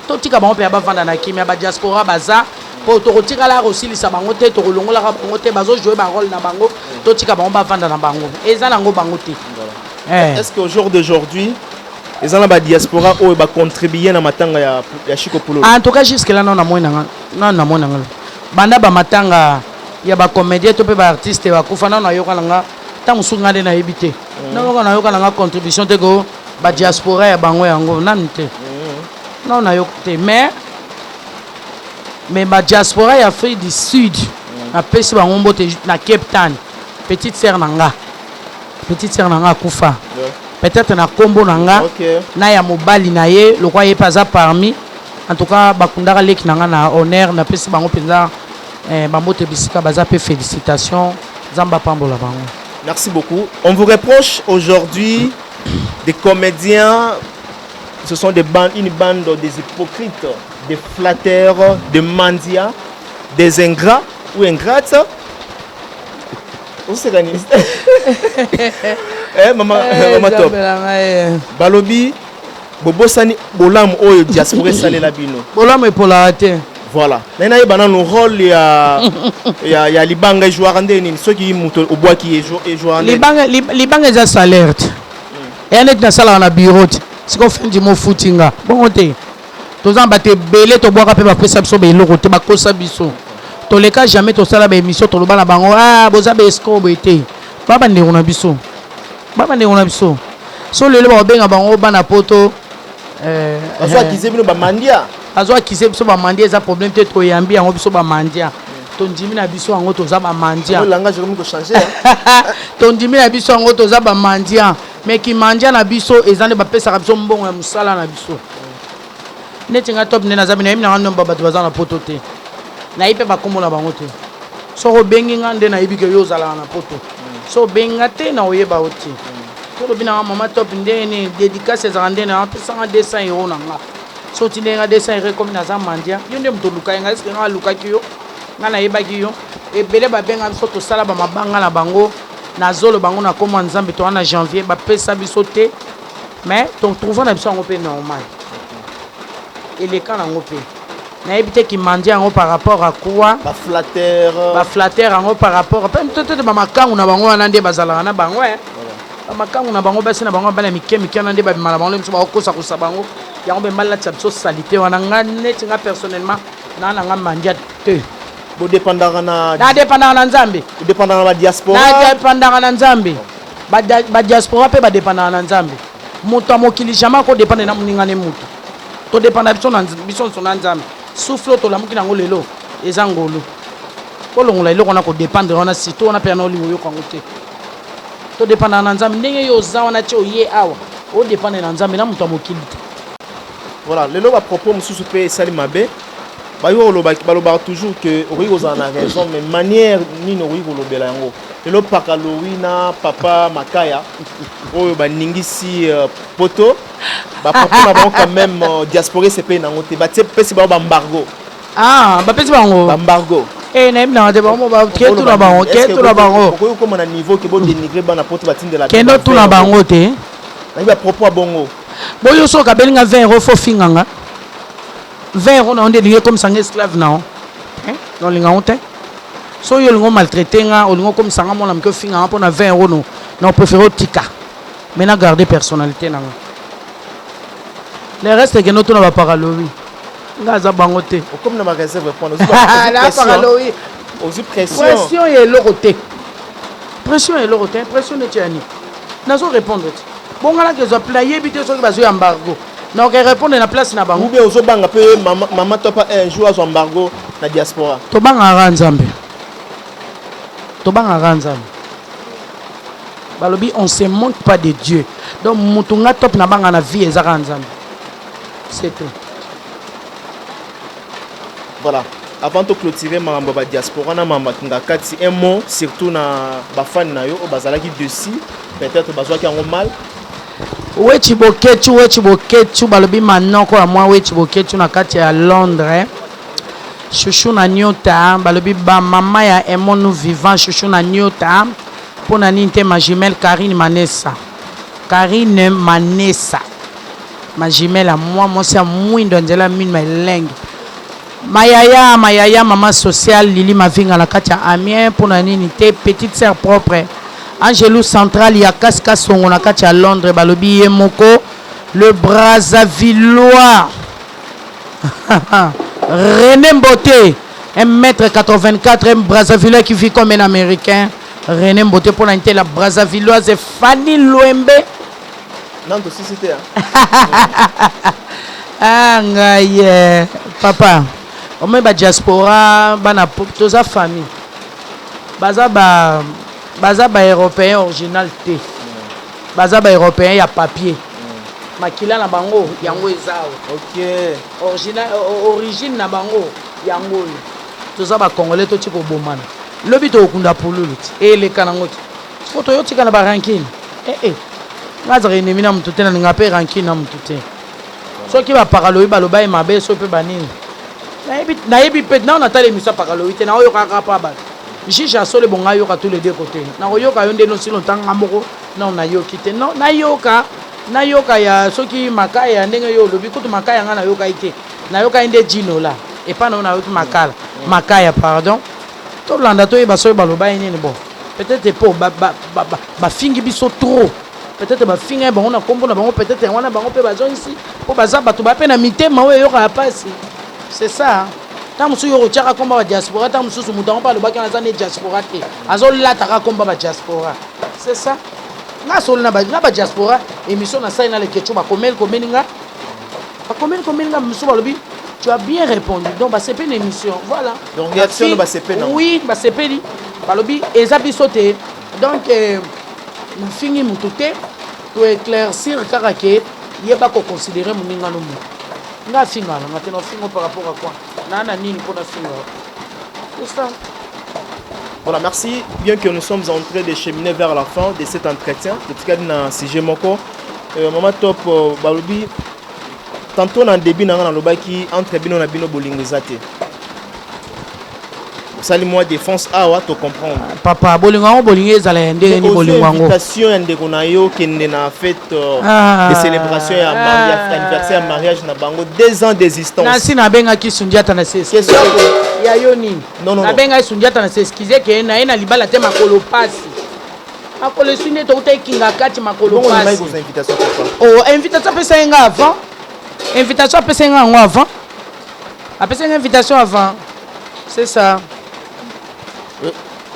Totika bango mpe bavanda na kimia. Badiaspora baza mpo tokotikala kosilisa bango te, tokolongolaka bango te. Bazojouer barôle na bango, totika bango bavanda na bango. Eza nango bango te. Eh. Est-ce qu'au jour d'aujourd'hui eza na badiaspora oyo bacontribue na matanga ya Chiko Pululu? En tout cas, jusque là, non, namoni nanga nano, namoni nanga banda bamatanga ya bacomédien to mpe baartiste bakufa, nano nayoka nanga. Ntango mosusu nga nde nayebi te. Nayoka nanga contribution te ko badiaspora ya bango yango nanu te. Nano nayoka te. Mais badiaspora ya Afrique du Sud, napesi bango mbote na Cape Town. Petite sœur na nga, petite sœur na nga akufa. Peut-être na nkombo na nga na ya mobali na ye, lokwa ye mpe aza parmi. En tout cas, bakundaka leki na nga na honneur. Napesi bango mpenza bambote bisika baza mpe félicitation. Nzambe apambola bango. Merci beaucoup. On vous reproche aujourd'hui des comédiens, ce sont des bandes, une bande des hypocrites, des flatteurs, des mendiants, des ingrats ou ingrates. Oseka nini? Eh, mama, mama Top. Balobi, bobosani bolamu oyo diaspora esalela bino. Bolamu epolaka te. Voilà. Naye nayeba nanu rôle ya libanga ejouaka nde nini? Soki moto obwaki, ejouaka nde? Libanga, libanga eza salaire te. Eya neti nasalaka na bureau te. Sikoyo fin du mois ofuti nga bongo te. Toza na bato ebele tobwaka mpe bapesa biso baeloko te, bakosa biso. Toleka jamais, tosala baémission, toloba na bango: "Ah, boza baescrocs." Boye te. Ba bandeko na biso, ba bandeko na biso, so lelo bakobenga bango bana poto. Bazo accuser bino bamandia. Bazo accuser biso bamandia, eza problème te. Toyambi yango, biso bamandia, tondimi na biso yango, toza bamandia. Langage ekomi kochanger. Tondimi na biso yango, toza bamandia. Mais kimandia na biso eza nde bapesaka biso mbongo ya mosala na biso. Neti nga Top nde naza, nayebi nanga nomba bato baza na poto te, nayebi mpe bakombo na bango te. Soki obengi nga nde nayebi ke yo ozalaka na poto. So obengi nga te, na oyeba yo te. Tolobi nanga: "Mama Top, ndenge nini dédicace ezalaka?" Nde na apesanga 200 € na nga. So otindeli nga 200 €, ekomi naza mandia? Yo nde moto oluka ye nga. Eske nga alukaki yo? Nga nayebaki yo? Ebele babenga biso, tosala bamabanga na bango, nazoloba bango na kombo ya Nzambe. Toza na janvier, bapesa biso te. Mais totrouva na biso yango mpe normal, eleka nango mpe. Nayebi te kimandi yango par rapport à quoi. Baflatteur. Baflatteur yango par rapport mpe tete bamakangu na bango wana nde bazalaka na bango, bamakangu na bango, basi na bango, bana mike mike wana nde babima na bango, nde biso bakokosakosa bango yango mpe balatisa biso saleté wana. Nga neti nga personnellement, naa na nga mandia te. Bodépendaka na Nadépendaka na Nzambe. Bodépendaka na badiaspora. Nadépendaka na Nzambe. Badiaspora mpe badépendaka na Nzambe. Moto ya mokili jamais akodépendre na moninga ne motu. Todépenda biso na biso nyonso na Nzambe. Souffle oyo tolamuki nango lelo eza ngolu. Kolongola eloko wana, kodépendre wana, surtout wana mpe yana olingo oyoka yango te. Todépendaka na Nzambe. Ndenge yo oza wana ti oye awa, odépendre na Nzambe, na moto ya mokili te. Voilà. Lelo bapropos mosusu mpe esali mabe. Bayoki koloba, balobaka toujours que okoki kozala na raison, mais manière nini okoki kolobela yango. Lelo paka lowi na papa Makaya oyo baningisi poto, bapropos na bango quand même, diaspora esepeli nango te. Batie, pesi bango baembargo. Ah, bapesi bango Baembargo. Eh, nayebi nanga te. Bango ke tuna bango, ke tuna bango. Okoki kokóma na niveau ke bodénigre bana poto, batindela. Kende otuna bango te. Nayebi bapropos ya bongo. Boyo soki okabeli nga 20 €, fo finga nga. 20 € na yo nde elingi ekomisa nga esclave na yo? Na olinga yango te. So oyo olingi omaltraite nga, olingi okomisa nga mwana moke, ofinga nga mpo na 20 €, no na opréféré otika, mais na garde personnalité na nga. Le reste, ekende otuna baparalowi. Nga aza bango te. Okomi na baréserve point. Na paralowi. Ozwi pression. Pression ya eloko te, pression ya eloko te. Pression neti yani nazo répondre te. Bongalaka ezwa, nayebi te soki bazwi embargo, naoke répondre na place na bango. Ou bien ozobanga mpe mama to pa un jour azwa embargo na diaspora? Tobangaka Nzambe, tobangaka Nzambe. Balobi on se monte pas de Dieu. Donc mutu nga top na banga na vie eza kaka Nzambe. C'est tout. Voilà. Avant de clôturer makambo ya ba diaspora na makambo ya kingakati, un mot surtout na ba fan na yo oyo bazalaki dessus, peut-être bazwaki yango mal. Wetshi Boketshu, Wetshi Boketshu balobi manoko ya mwa Wetshi Boketshu na kati ya Londres. Chouchou na nyota balobi ba mama ya aimons nous vivant chouchou na nyota pona nini te ma jumelle Carine Manessa Carine Manessa ma jumelle ya mwa mwasi ya mwindo ya nzela ya minu elengi ma yaya ma yaya mama sociale Lili Mavinga na kati ya Amiens pona nini te petite sœur propre Angelou centrale ya Kas Kasongo na kati ya Londres balobi ye moko le Brazzavillois René Mbote, 1m84, un Brazzavillois qui vit comme un Américain. René Mbote pour la la Brazzavilloise Fanny Luembe. Non, to sisi te. Ah ngai eh, papa. Omoni ba diaspora bana toza famille. Baza ba baza ba européen original te. Baza ba européen ya papier. Makila na bango yango eza awa. Okay. Original, origine na bango yango oyo. Toza ba congolais toti kobomana. Lobi tokokunda pululu ti. Eleka nango ti. Siko toyo tika na ba rancune. Eh eh. Nga azaka ennemi na mutu te na linga pe rancune na mutu te. Soki ba pakaloyi baloba ye mabe soki pe ba nini. Nayebi nayebi pe nao natala emission ya pakaloyi te nao yoka kaka pa batu. Juge ya solo ebonga ayoka tous les deux cotes. Nakoyoka yo nde nosi longtemps nga moko nao nayoki te. Non nayoka Nayoka ya soki makaya ndenge yo olobi kutu makaya nga nayokaki te nayokaki nde djinola epa na yo nayoki makala makaya pardon tolanda toyeba soki balobaki nini bon peut etre po bafingi biso trop peut etre bafingaki bango na kombo na bango peut etre yango wana bango pe bazongisi po baza bato ba pe na mitema oyo eyokaka pasi c'est ça ntango mosusu yo okotiaka kombo ba diaspora ntango mosusu moto yango mpe alobaki wana aza ne diaspora te azolataka kombo ba diaspora c'est ça. Nga solo na ba nga ba diaspora emission na sali na leketchou ba komeli komeli nga ba komeli komeli nga misu balobi tu as bien répondu donc ba sepeli na émission voilà. Donc réaction ba sepeli na oui ba sepeli balobi eza biso te donc euh, nafingi mutu te to éclaircir kaka ke yeba ko considérer moninga no motu nga afinga na nga te na ofingo par rapport à quoi na na nini mpo nafinga c'est ça. Voilà, merci. Bien que nous sommes en train de cheminer vers la fin de cet entretien, en tout cas, dans sujet moko, euh, maman top euh, balobi tantôt na début na nga nalobaki entre bino na bino bolingo eza te. Osali mwa défense awa to comprendre. Papa, bolingo yango bolingo ezala ya ndenge nini bolingo yango? Invitation ya ndeko na yo kende na fête euh, ah, de célébration ya ah, anniversaire ya mariage na bango 2 ans d'existence. Nasi nabengaki Sundiata na sesi. Question ya yo nini? Non, non, Nabenga ye Sundiata na s'excuser ke na ye na libala te makolo pasi. Makolo esui nde tokutaki Kingakati makolo Bongo pasi. ondimaki kozwa invitation papa? Oh, invitation apesa ye nga avant. Invitation apesa ye nga yango avant. Apesa ye nga invitation avant. C'est ça.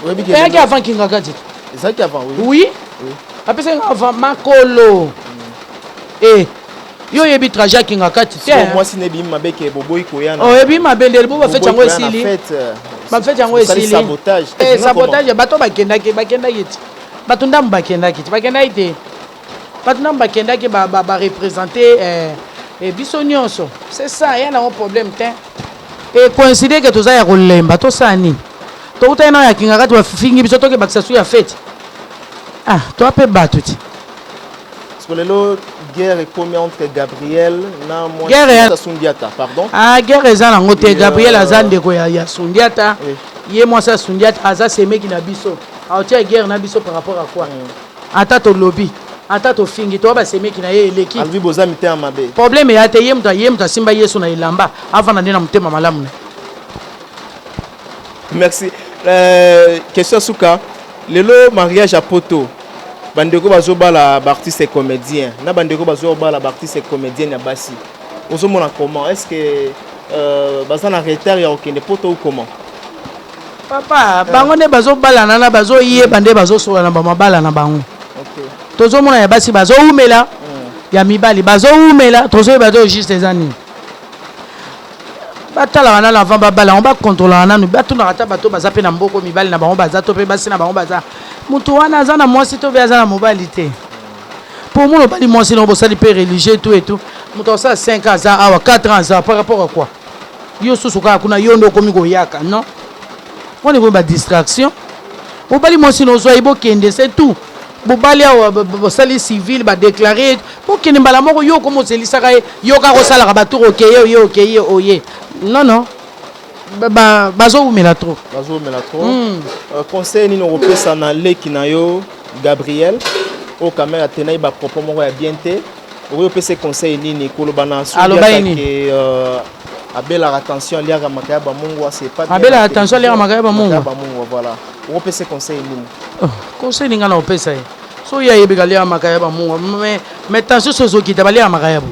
Oyebi ke Eyaki avant Kingakati. Ezalaki avant, oui. Oui. Oui. Apesa ye nga avant makolo. Eh. Yo oyebi trajet ya Kingakati te. Sikoyo mwasi na ebimi mabe ke boboyi koya na Oyebi mabe ndele bo ba fete yango boboyi koya na esili. fete. euh, Ba fete yango Bosali esili. sabotage. Eh, Ezinga sabotage ya bato bakendaki bakendaki ti. Bato ndambo bakendaki ti bakendaki te. Bato ndambo bakendaki ba ba, ba représenter eh, eh, biso nyonso. C'est ça, ya nango problème te. Et coïncide que toza ya kolemba tosala nini? Tokutani nao ya Kingakati bafingi biso tokebakisa su ya fete. Ah, toa pe bato ti. Parce que lelo guerre ekomi entre Gabriel na Guerre ya- mwasi Sundiata, pardon. Ah, guerre eza nango te. Et, Gabriel euh, aza ndeko ya, ya Sundiata. Oui. Ye mwasi ya Sundiata aza semeki na biso. Aotia guerre na biso par rapport à quoi? Ata tolobi, ata tofingi, toa basemeki na ye eleki. Alobi boza mitema mabe. Problème eya te, ye moto ye moto asimba Yesu na elamba, avanda nde na motema malamu na ye. Merci. Euh, question ya suka lelo mariage ya poto bandeko bazobala baartiste comédien na bandeko bazobala baartiste comédienne ya basi ozomona comment est ce que euh, baza na retard ya kokende poto ou comment? Papa, bango nde bazobalana na bazoyeba nde bazosola na bamabala na bango. Okay. Tozomona ya basi bazowumela, ya mibali bazowumela, tozoyeba te juste eza nini. Batalaka nanu avant babala yango, bakontrolaka nanu, batunaka ata bato baza mpe na mboko mibali na bango baza to mpe basi na bango baza. Moto wana aza na mwasi to mpe aza na mobali te? Po omona obali mwasi na bosali mpe religieux, tout et tout, moto akosala 5 ans aza awa, 4 ans aza, par rapport à quoi? Yo susu kaka kuna, yo nde okomi koyaka. Non, wana ekomi badistraction. Obali mwasi na, ozwa ye, bokende, c'est tout. Bobali awa, bosali civil, badéclarer, bokende mbala moko. Yo okomi ozelisaka ye, yo kaka osalaka batour, okeye, oye, okeye, oye. Non, non, bazowumela trop. Bazowumela trop. Conseil nini okopesa na leki na yo Gabriel, oyo quand même atenai bapropos moko ya bien te? Okoki opesa conseil nini, koloba na Aloba ye nini? Abelaka tension, aliaka makaya bamungwa, c'est pas bien. Abelaka tension, aliaka makaya bamungwa. Bamungwa, voilà. Okopesa conseil nini? Oh, conseil ninga na opesa ye, so ye ayebeka aliaka makaya bamungwa, mais tension so ezokita, baliaka makaya bo,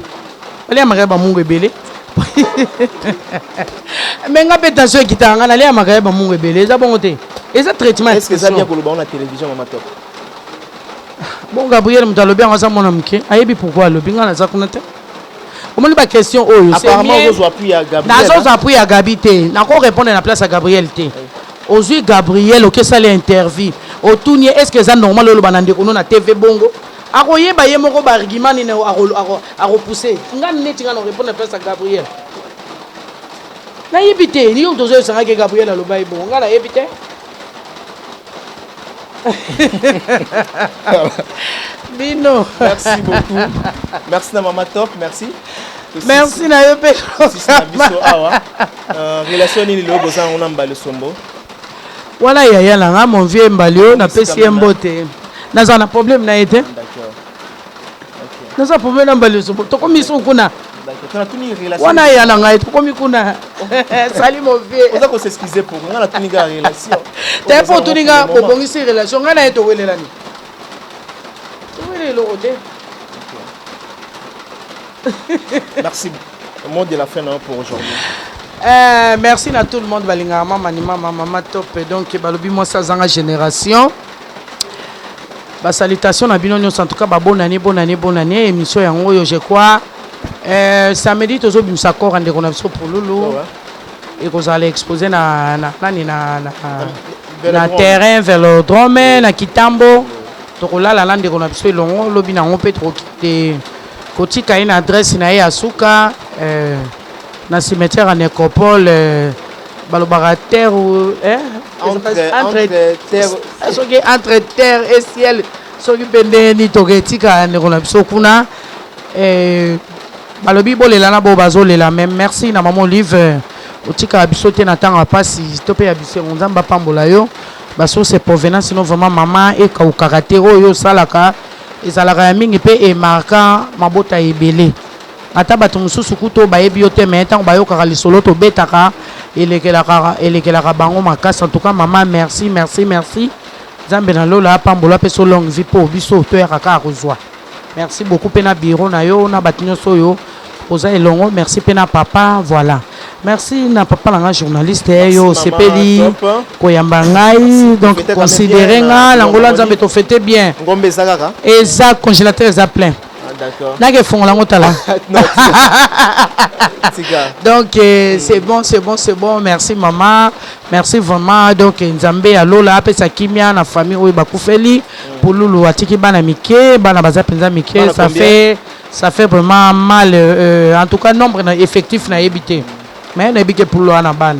baliaka makaya bamungwa ebele. Mais nga mpe tension ekitaka, nga naliaka makaya bamungwa ebele. Eza bongo te, eza traitement. Est ce que eza bien koloba na télévision, mama Top? Bon, Gabriel moto alobi yango, aza mwana moke, ayebi pourquoi alobi. Nga naza kuna te. Omoni baquestion oyo? Nazozwa appui ya Gabi te, nakorépondre na place ya Gabriel te. Ozwi Gabriel, okesala interview, otuni ye: est ce que eza normal oloba na ndeko no na TV bongo? Akoyeba ye moko baargument nini akopousse. Nga neti nga na répondre na place ya Gabriel, nayebi te. Yo tozoyebisangaki Gabriel aloba ye bongo, nga nayebi te. Bino. Merci beaucoup, merci na mama Top, merci. Merci na yo mpe. Na biso awa, relation nini lelo boza yango na Mbali Sombo? Wana yaya na nga, mon vieux Mbali oyo napesi ye mbote. Nazala na problème na ye te, naza problème na Mbali Sombo. Tokomi so kuna wana ya na ngai, tokomi kuna. Sali mon vieux. Oza kos'excuser pour nga, natuni kaka relation. Te, mpo otuni nga bobongisi relation. Ngai na ye towelelani, towele eloko te. Merci. Mot de la fin pour aujourd'hui. Merci à tout le monde balingaka mama ni mama, mama Top. Donc balobi mwasi azanga génération. Basalutation na bino nyonso. En tout cas, babonne année, bonne année, bonne année. Émission yango oyo, je crois, samedi tozobimisa corps ya ndeko na biso Pululu. Ekozala exposé na nani na terrain Vélodrome na Kitambo. Tokolala na ndeko na biso elongo. Lobi nango mpe tokokende kotika ye na adresse na ye ya suka, na cimetière ya Nécropole. Balobaka terre, eh? Entre terre, soki entre terre et ciel, soki mpe ndenge nini, toketika ndeko na biso kuna. Balobi bolela na bo bazolela. Mais merci na mama Olive, otikaka biso te na ntango ya mpasi to mpe ya bisengo. Nzambe apambola yo. Basource provenance no vraiment, mama, ekaukaka te. Oyo osalaka ezalaka ya mingi mpe emarka mabota ebele. Ata bato mosusu kutu oyo bayebi yo te, me ntango bayokaka lisolo tobetaka, elekelaka bango makasi. En tout cas, mama, merci, merci, merci. Nzambe na lola apambola, mpe so longue vie, mpo biso toyaka kaka kozwa. Merci beaucoup mpe na bureau na yo, na bato nyonso oyo oza elongo. Merci mpe na papa. Voilà, merci na papa na nga journaliste. Yo osepeli koyamba ngai, donc considéré nga na ngolo ya Nzambe. Tofete bien. Ngombe eza kaka? Eza, congélateur eza plein. Ah, d'accord. Nake efongola yango, tala. Non, tika. Donc c'est bon, c'est bon, c'est bon. Merci mama, merci vraiment. Donc Nzambe ya lola apesa kimia na famille oyo bakufeli. Pululu atiki bana mike, bana baza mpenza mike. Bana Ça combien? fait vraiment mal. En tout cas, nombre na effectif nayebi te, mais nayebi ke Pululu wana, bana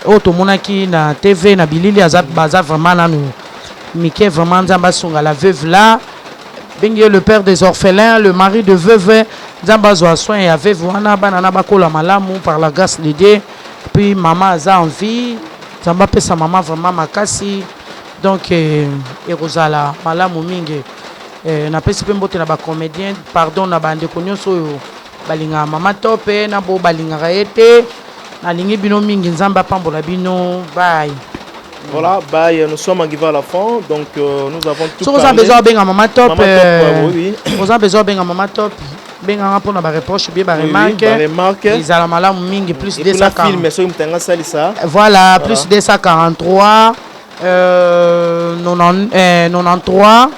oyo tomonaki na TV na bilili, aza baza vraiment nanu mike. Vraiment, Nzambe asunga la veuve là. Bengi ye le père des orphelins, le mari de veuve. Nzambe azwa soin ya veuve wana, bana na bakola malamu par la grâce de Dieu. Puis mama aza en vie, Nzambe apesa mama vraiment makasi. Donc ekozala malamu mingi. Napesi mpe mbote na bacomédien, pardon, na bandeko nyonso oyo balingaka mama to mpe na bo balingaka ye te. Nalingi bino mingi, Nzambe apambola bino. Bye. Voilà, bye. Nous sommes arrivés à la fin. Donc, nous avons tout Soki oza parlé. besoin obenga mama Top, Mama Top, oui. oza besoin obenga mama Top, benganga mpona bareproche bien, Oui, baremarque. Baremarque. Ezala malamu mingi. Plus Et puis la 240 film, soki moto anga salisa. Voilà, plus 243 90, 93,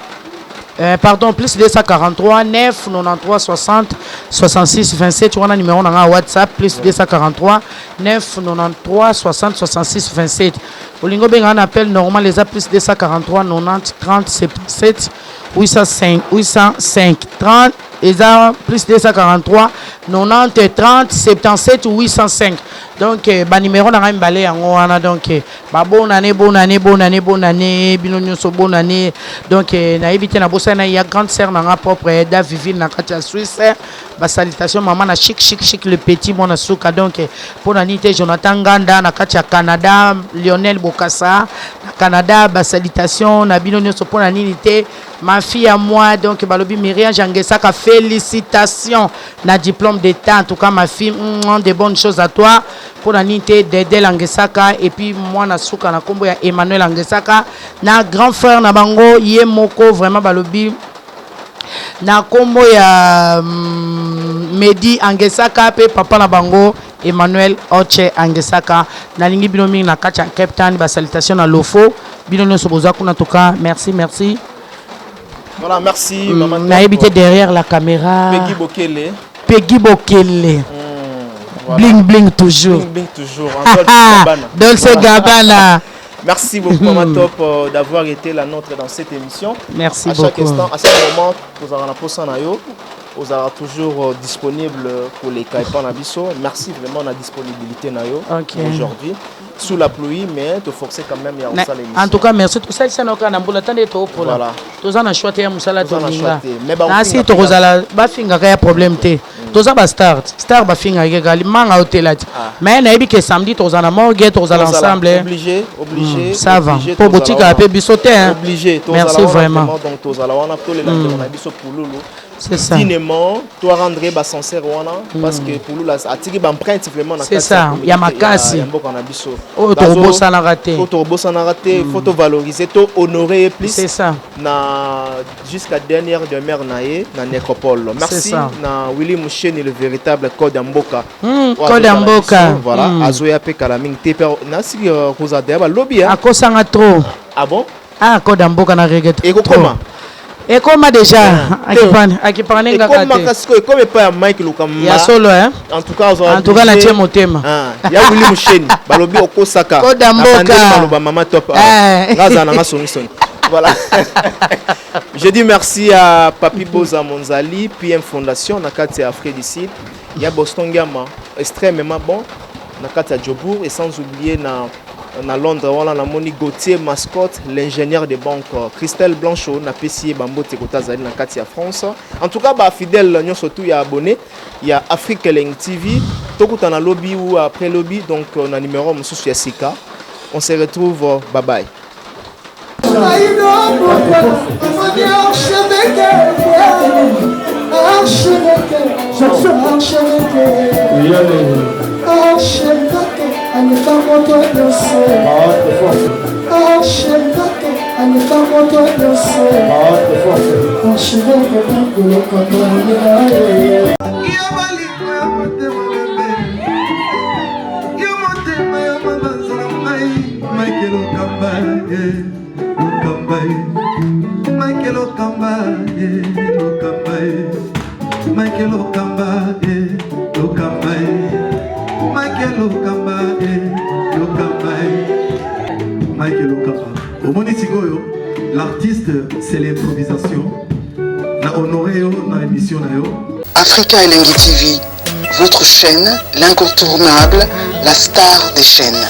pardon, plus 243 9 93 60 66 27. Wana numéro na nga WhatsApp, plus 243 9 93 60 66 27. Olingi obenga na appel normal eza plus 243 90 30 77 805 805 30 eza plus 243 90 30 77 805. Donc eh, banimero na ngai mibale yango wana. Donc eh, babonane, bonane, bonane, bonane, bino nyonso bonane. Donc eh, nayebi te, nabosani na ya grande sœur na nga propre, da Vivine, na kati ya Suisse. Basalutation mama na chic chic chic, le petit mwana suka. Donc mpo na nini te, Jonathan Nganda na kati ya Canada, Lionel Bokasa na Canada, basalutation na bino nyonso. Mpo na nini te, ma fille à moi, donc balobi Myriam Jangesaka, félicitations na diplôme d'état. En tout cas ma fille, de bonnes choses à toi. Mpo na nini te, Dedel Angesaka, et puis mwana suka na nkombo ya Emmanuel Angesaka na grand frère na bango ye moko, vraiment balobi na nkombo ya Medi Angesaka mpe papa na bango Emmanuel Oche Angesaka. Nalingi bino mingi na kati ya Cape Town. Basalutation na lofo bino nyonso boza kuna. Toka merci, merci. Voilà, merci, Maman Top. Nayebi te, derrière la caméra. Peggy Bokele. Peggy Bokele. Voilà. Bling bling toujours. Bling bling toujours. En Dolce Gabbana. Dolce Gabbana. Merci beaucoup, Maman Top, d'avoir été la nôtre dans cette émission. Merci À chaque beaucoup. instant, à chaque moment, vous aurez la poste na yo, vous aurez toujours disponible pour les Kaipan na biso. Merci vraiment la disponibilité na yo aujourd'hui. Sous la pluie, mais te forcer quand même, il y a ça l'émission. En tout cas merci. Tosalisa na kaka na mbula tande toopola. Toza na choix te ya mosala. Toza na Tolinga choix te. Mais ba nasi ofinga tokozala, bafingaka ya problème te. Toza bastar, star bafingaka kaka limanga otela te. Mais nayebi ke samedi tokozala na morgue, tokozala Tozala ensemble. obligé, obligé. Ça va. Obligé, Mpo tozala botikaka wana. mpe biso te, hein. Obligé, tozala Merci wana vraiment. Donc tozala wana, tolela ndeko na biso Pululu C'est ça. dignement, to rendre basincère wana, parce que Pululu atiki baempreinte vraiment na C'est kati ça, communauté ya makasi. ya mboka na biso. Oyo tokobosanaka te. Oyo tokobosanaka te, faut tovaloriser, to honorer ye plus C'est ça. na jusqu'à dernière demeure na ye na nécropole. Merci ça. na Willy Musheni, le véritable code ya mboka. Oyo Code ya azotala mboka. biso, voilà. Azoya mpe kala mingi te, mpe nasiki kozala deya balobi, hein. Akosanga trop. Ah bon? Ah, code ya mboka na regrette. Ekokoma. Ekoma déjà. Ah. Akipane ngaka Ekomaka te. sikoyo, ekoma epai ya Mike Lokamba. Ya solo, hein? En tout cas azala En tout cas obligé. natie motema. Ah, ya Willy Musheni, balobi okosaka. Code ya mboka. Na bandeli maloba mama Top. Eh. Nga azala nanga songisongi. Voilà, je dis merci à Papi Boza Monzali, PM Fondation na kati ya Afrique du Sud, ya Boston Ngiama, extrêmement bon na kati ya Jobourg, et sans oublier na Londres wana namoni Gauthier Mascotte, l'ingénieur de banque, Christelle Blanchot, napesi ye bambote kota azali na kati ya France. En tout cas bafidèle nyonso tu ya abonné ya Afrique Elengi TV, tokutana lobi ou après lobi, donc na numéro mosusu ya sika. On se retrouve, bye bye. Archevêque, archevêque, archevêque, archevêque, aleka moto nyonso. Archevêque, aleka moto nyonso. Archevêque Pakolokoto. Yo bolingo ya motema bebe, yo motema ya mabanza na ngai, Michael Okamba ye, Lokamba ye, Michael Okamba ye, Lokamba ye, Michael Okamba ye, Lokamba ye, Michael Okamba ye, Lokamba ye, Michael Okamba. Omoni sikoyo, l'artiste, c'est l'improvisation. Na honoré yo na émission na yo. Africa Elengi TV, votre chaîne, l'incontournable, la star des chaînes.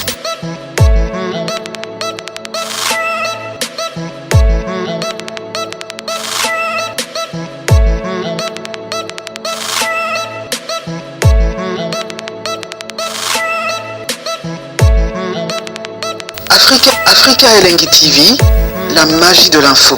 Africa, Africa Elengi TV, la magie de l'info.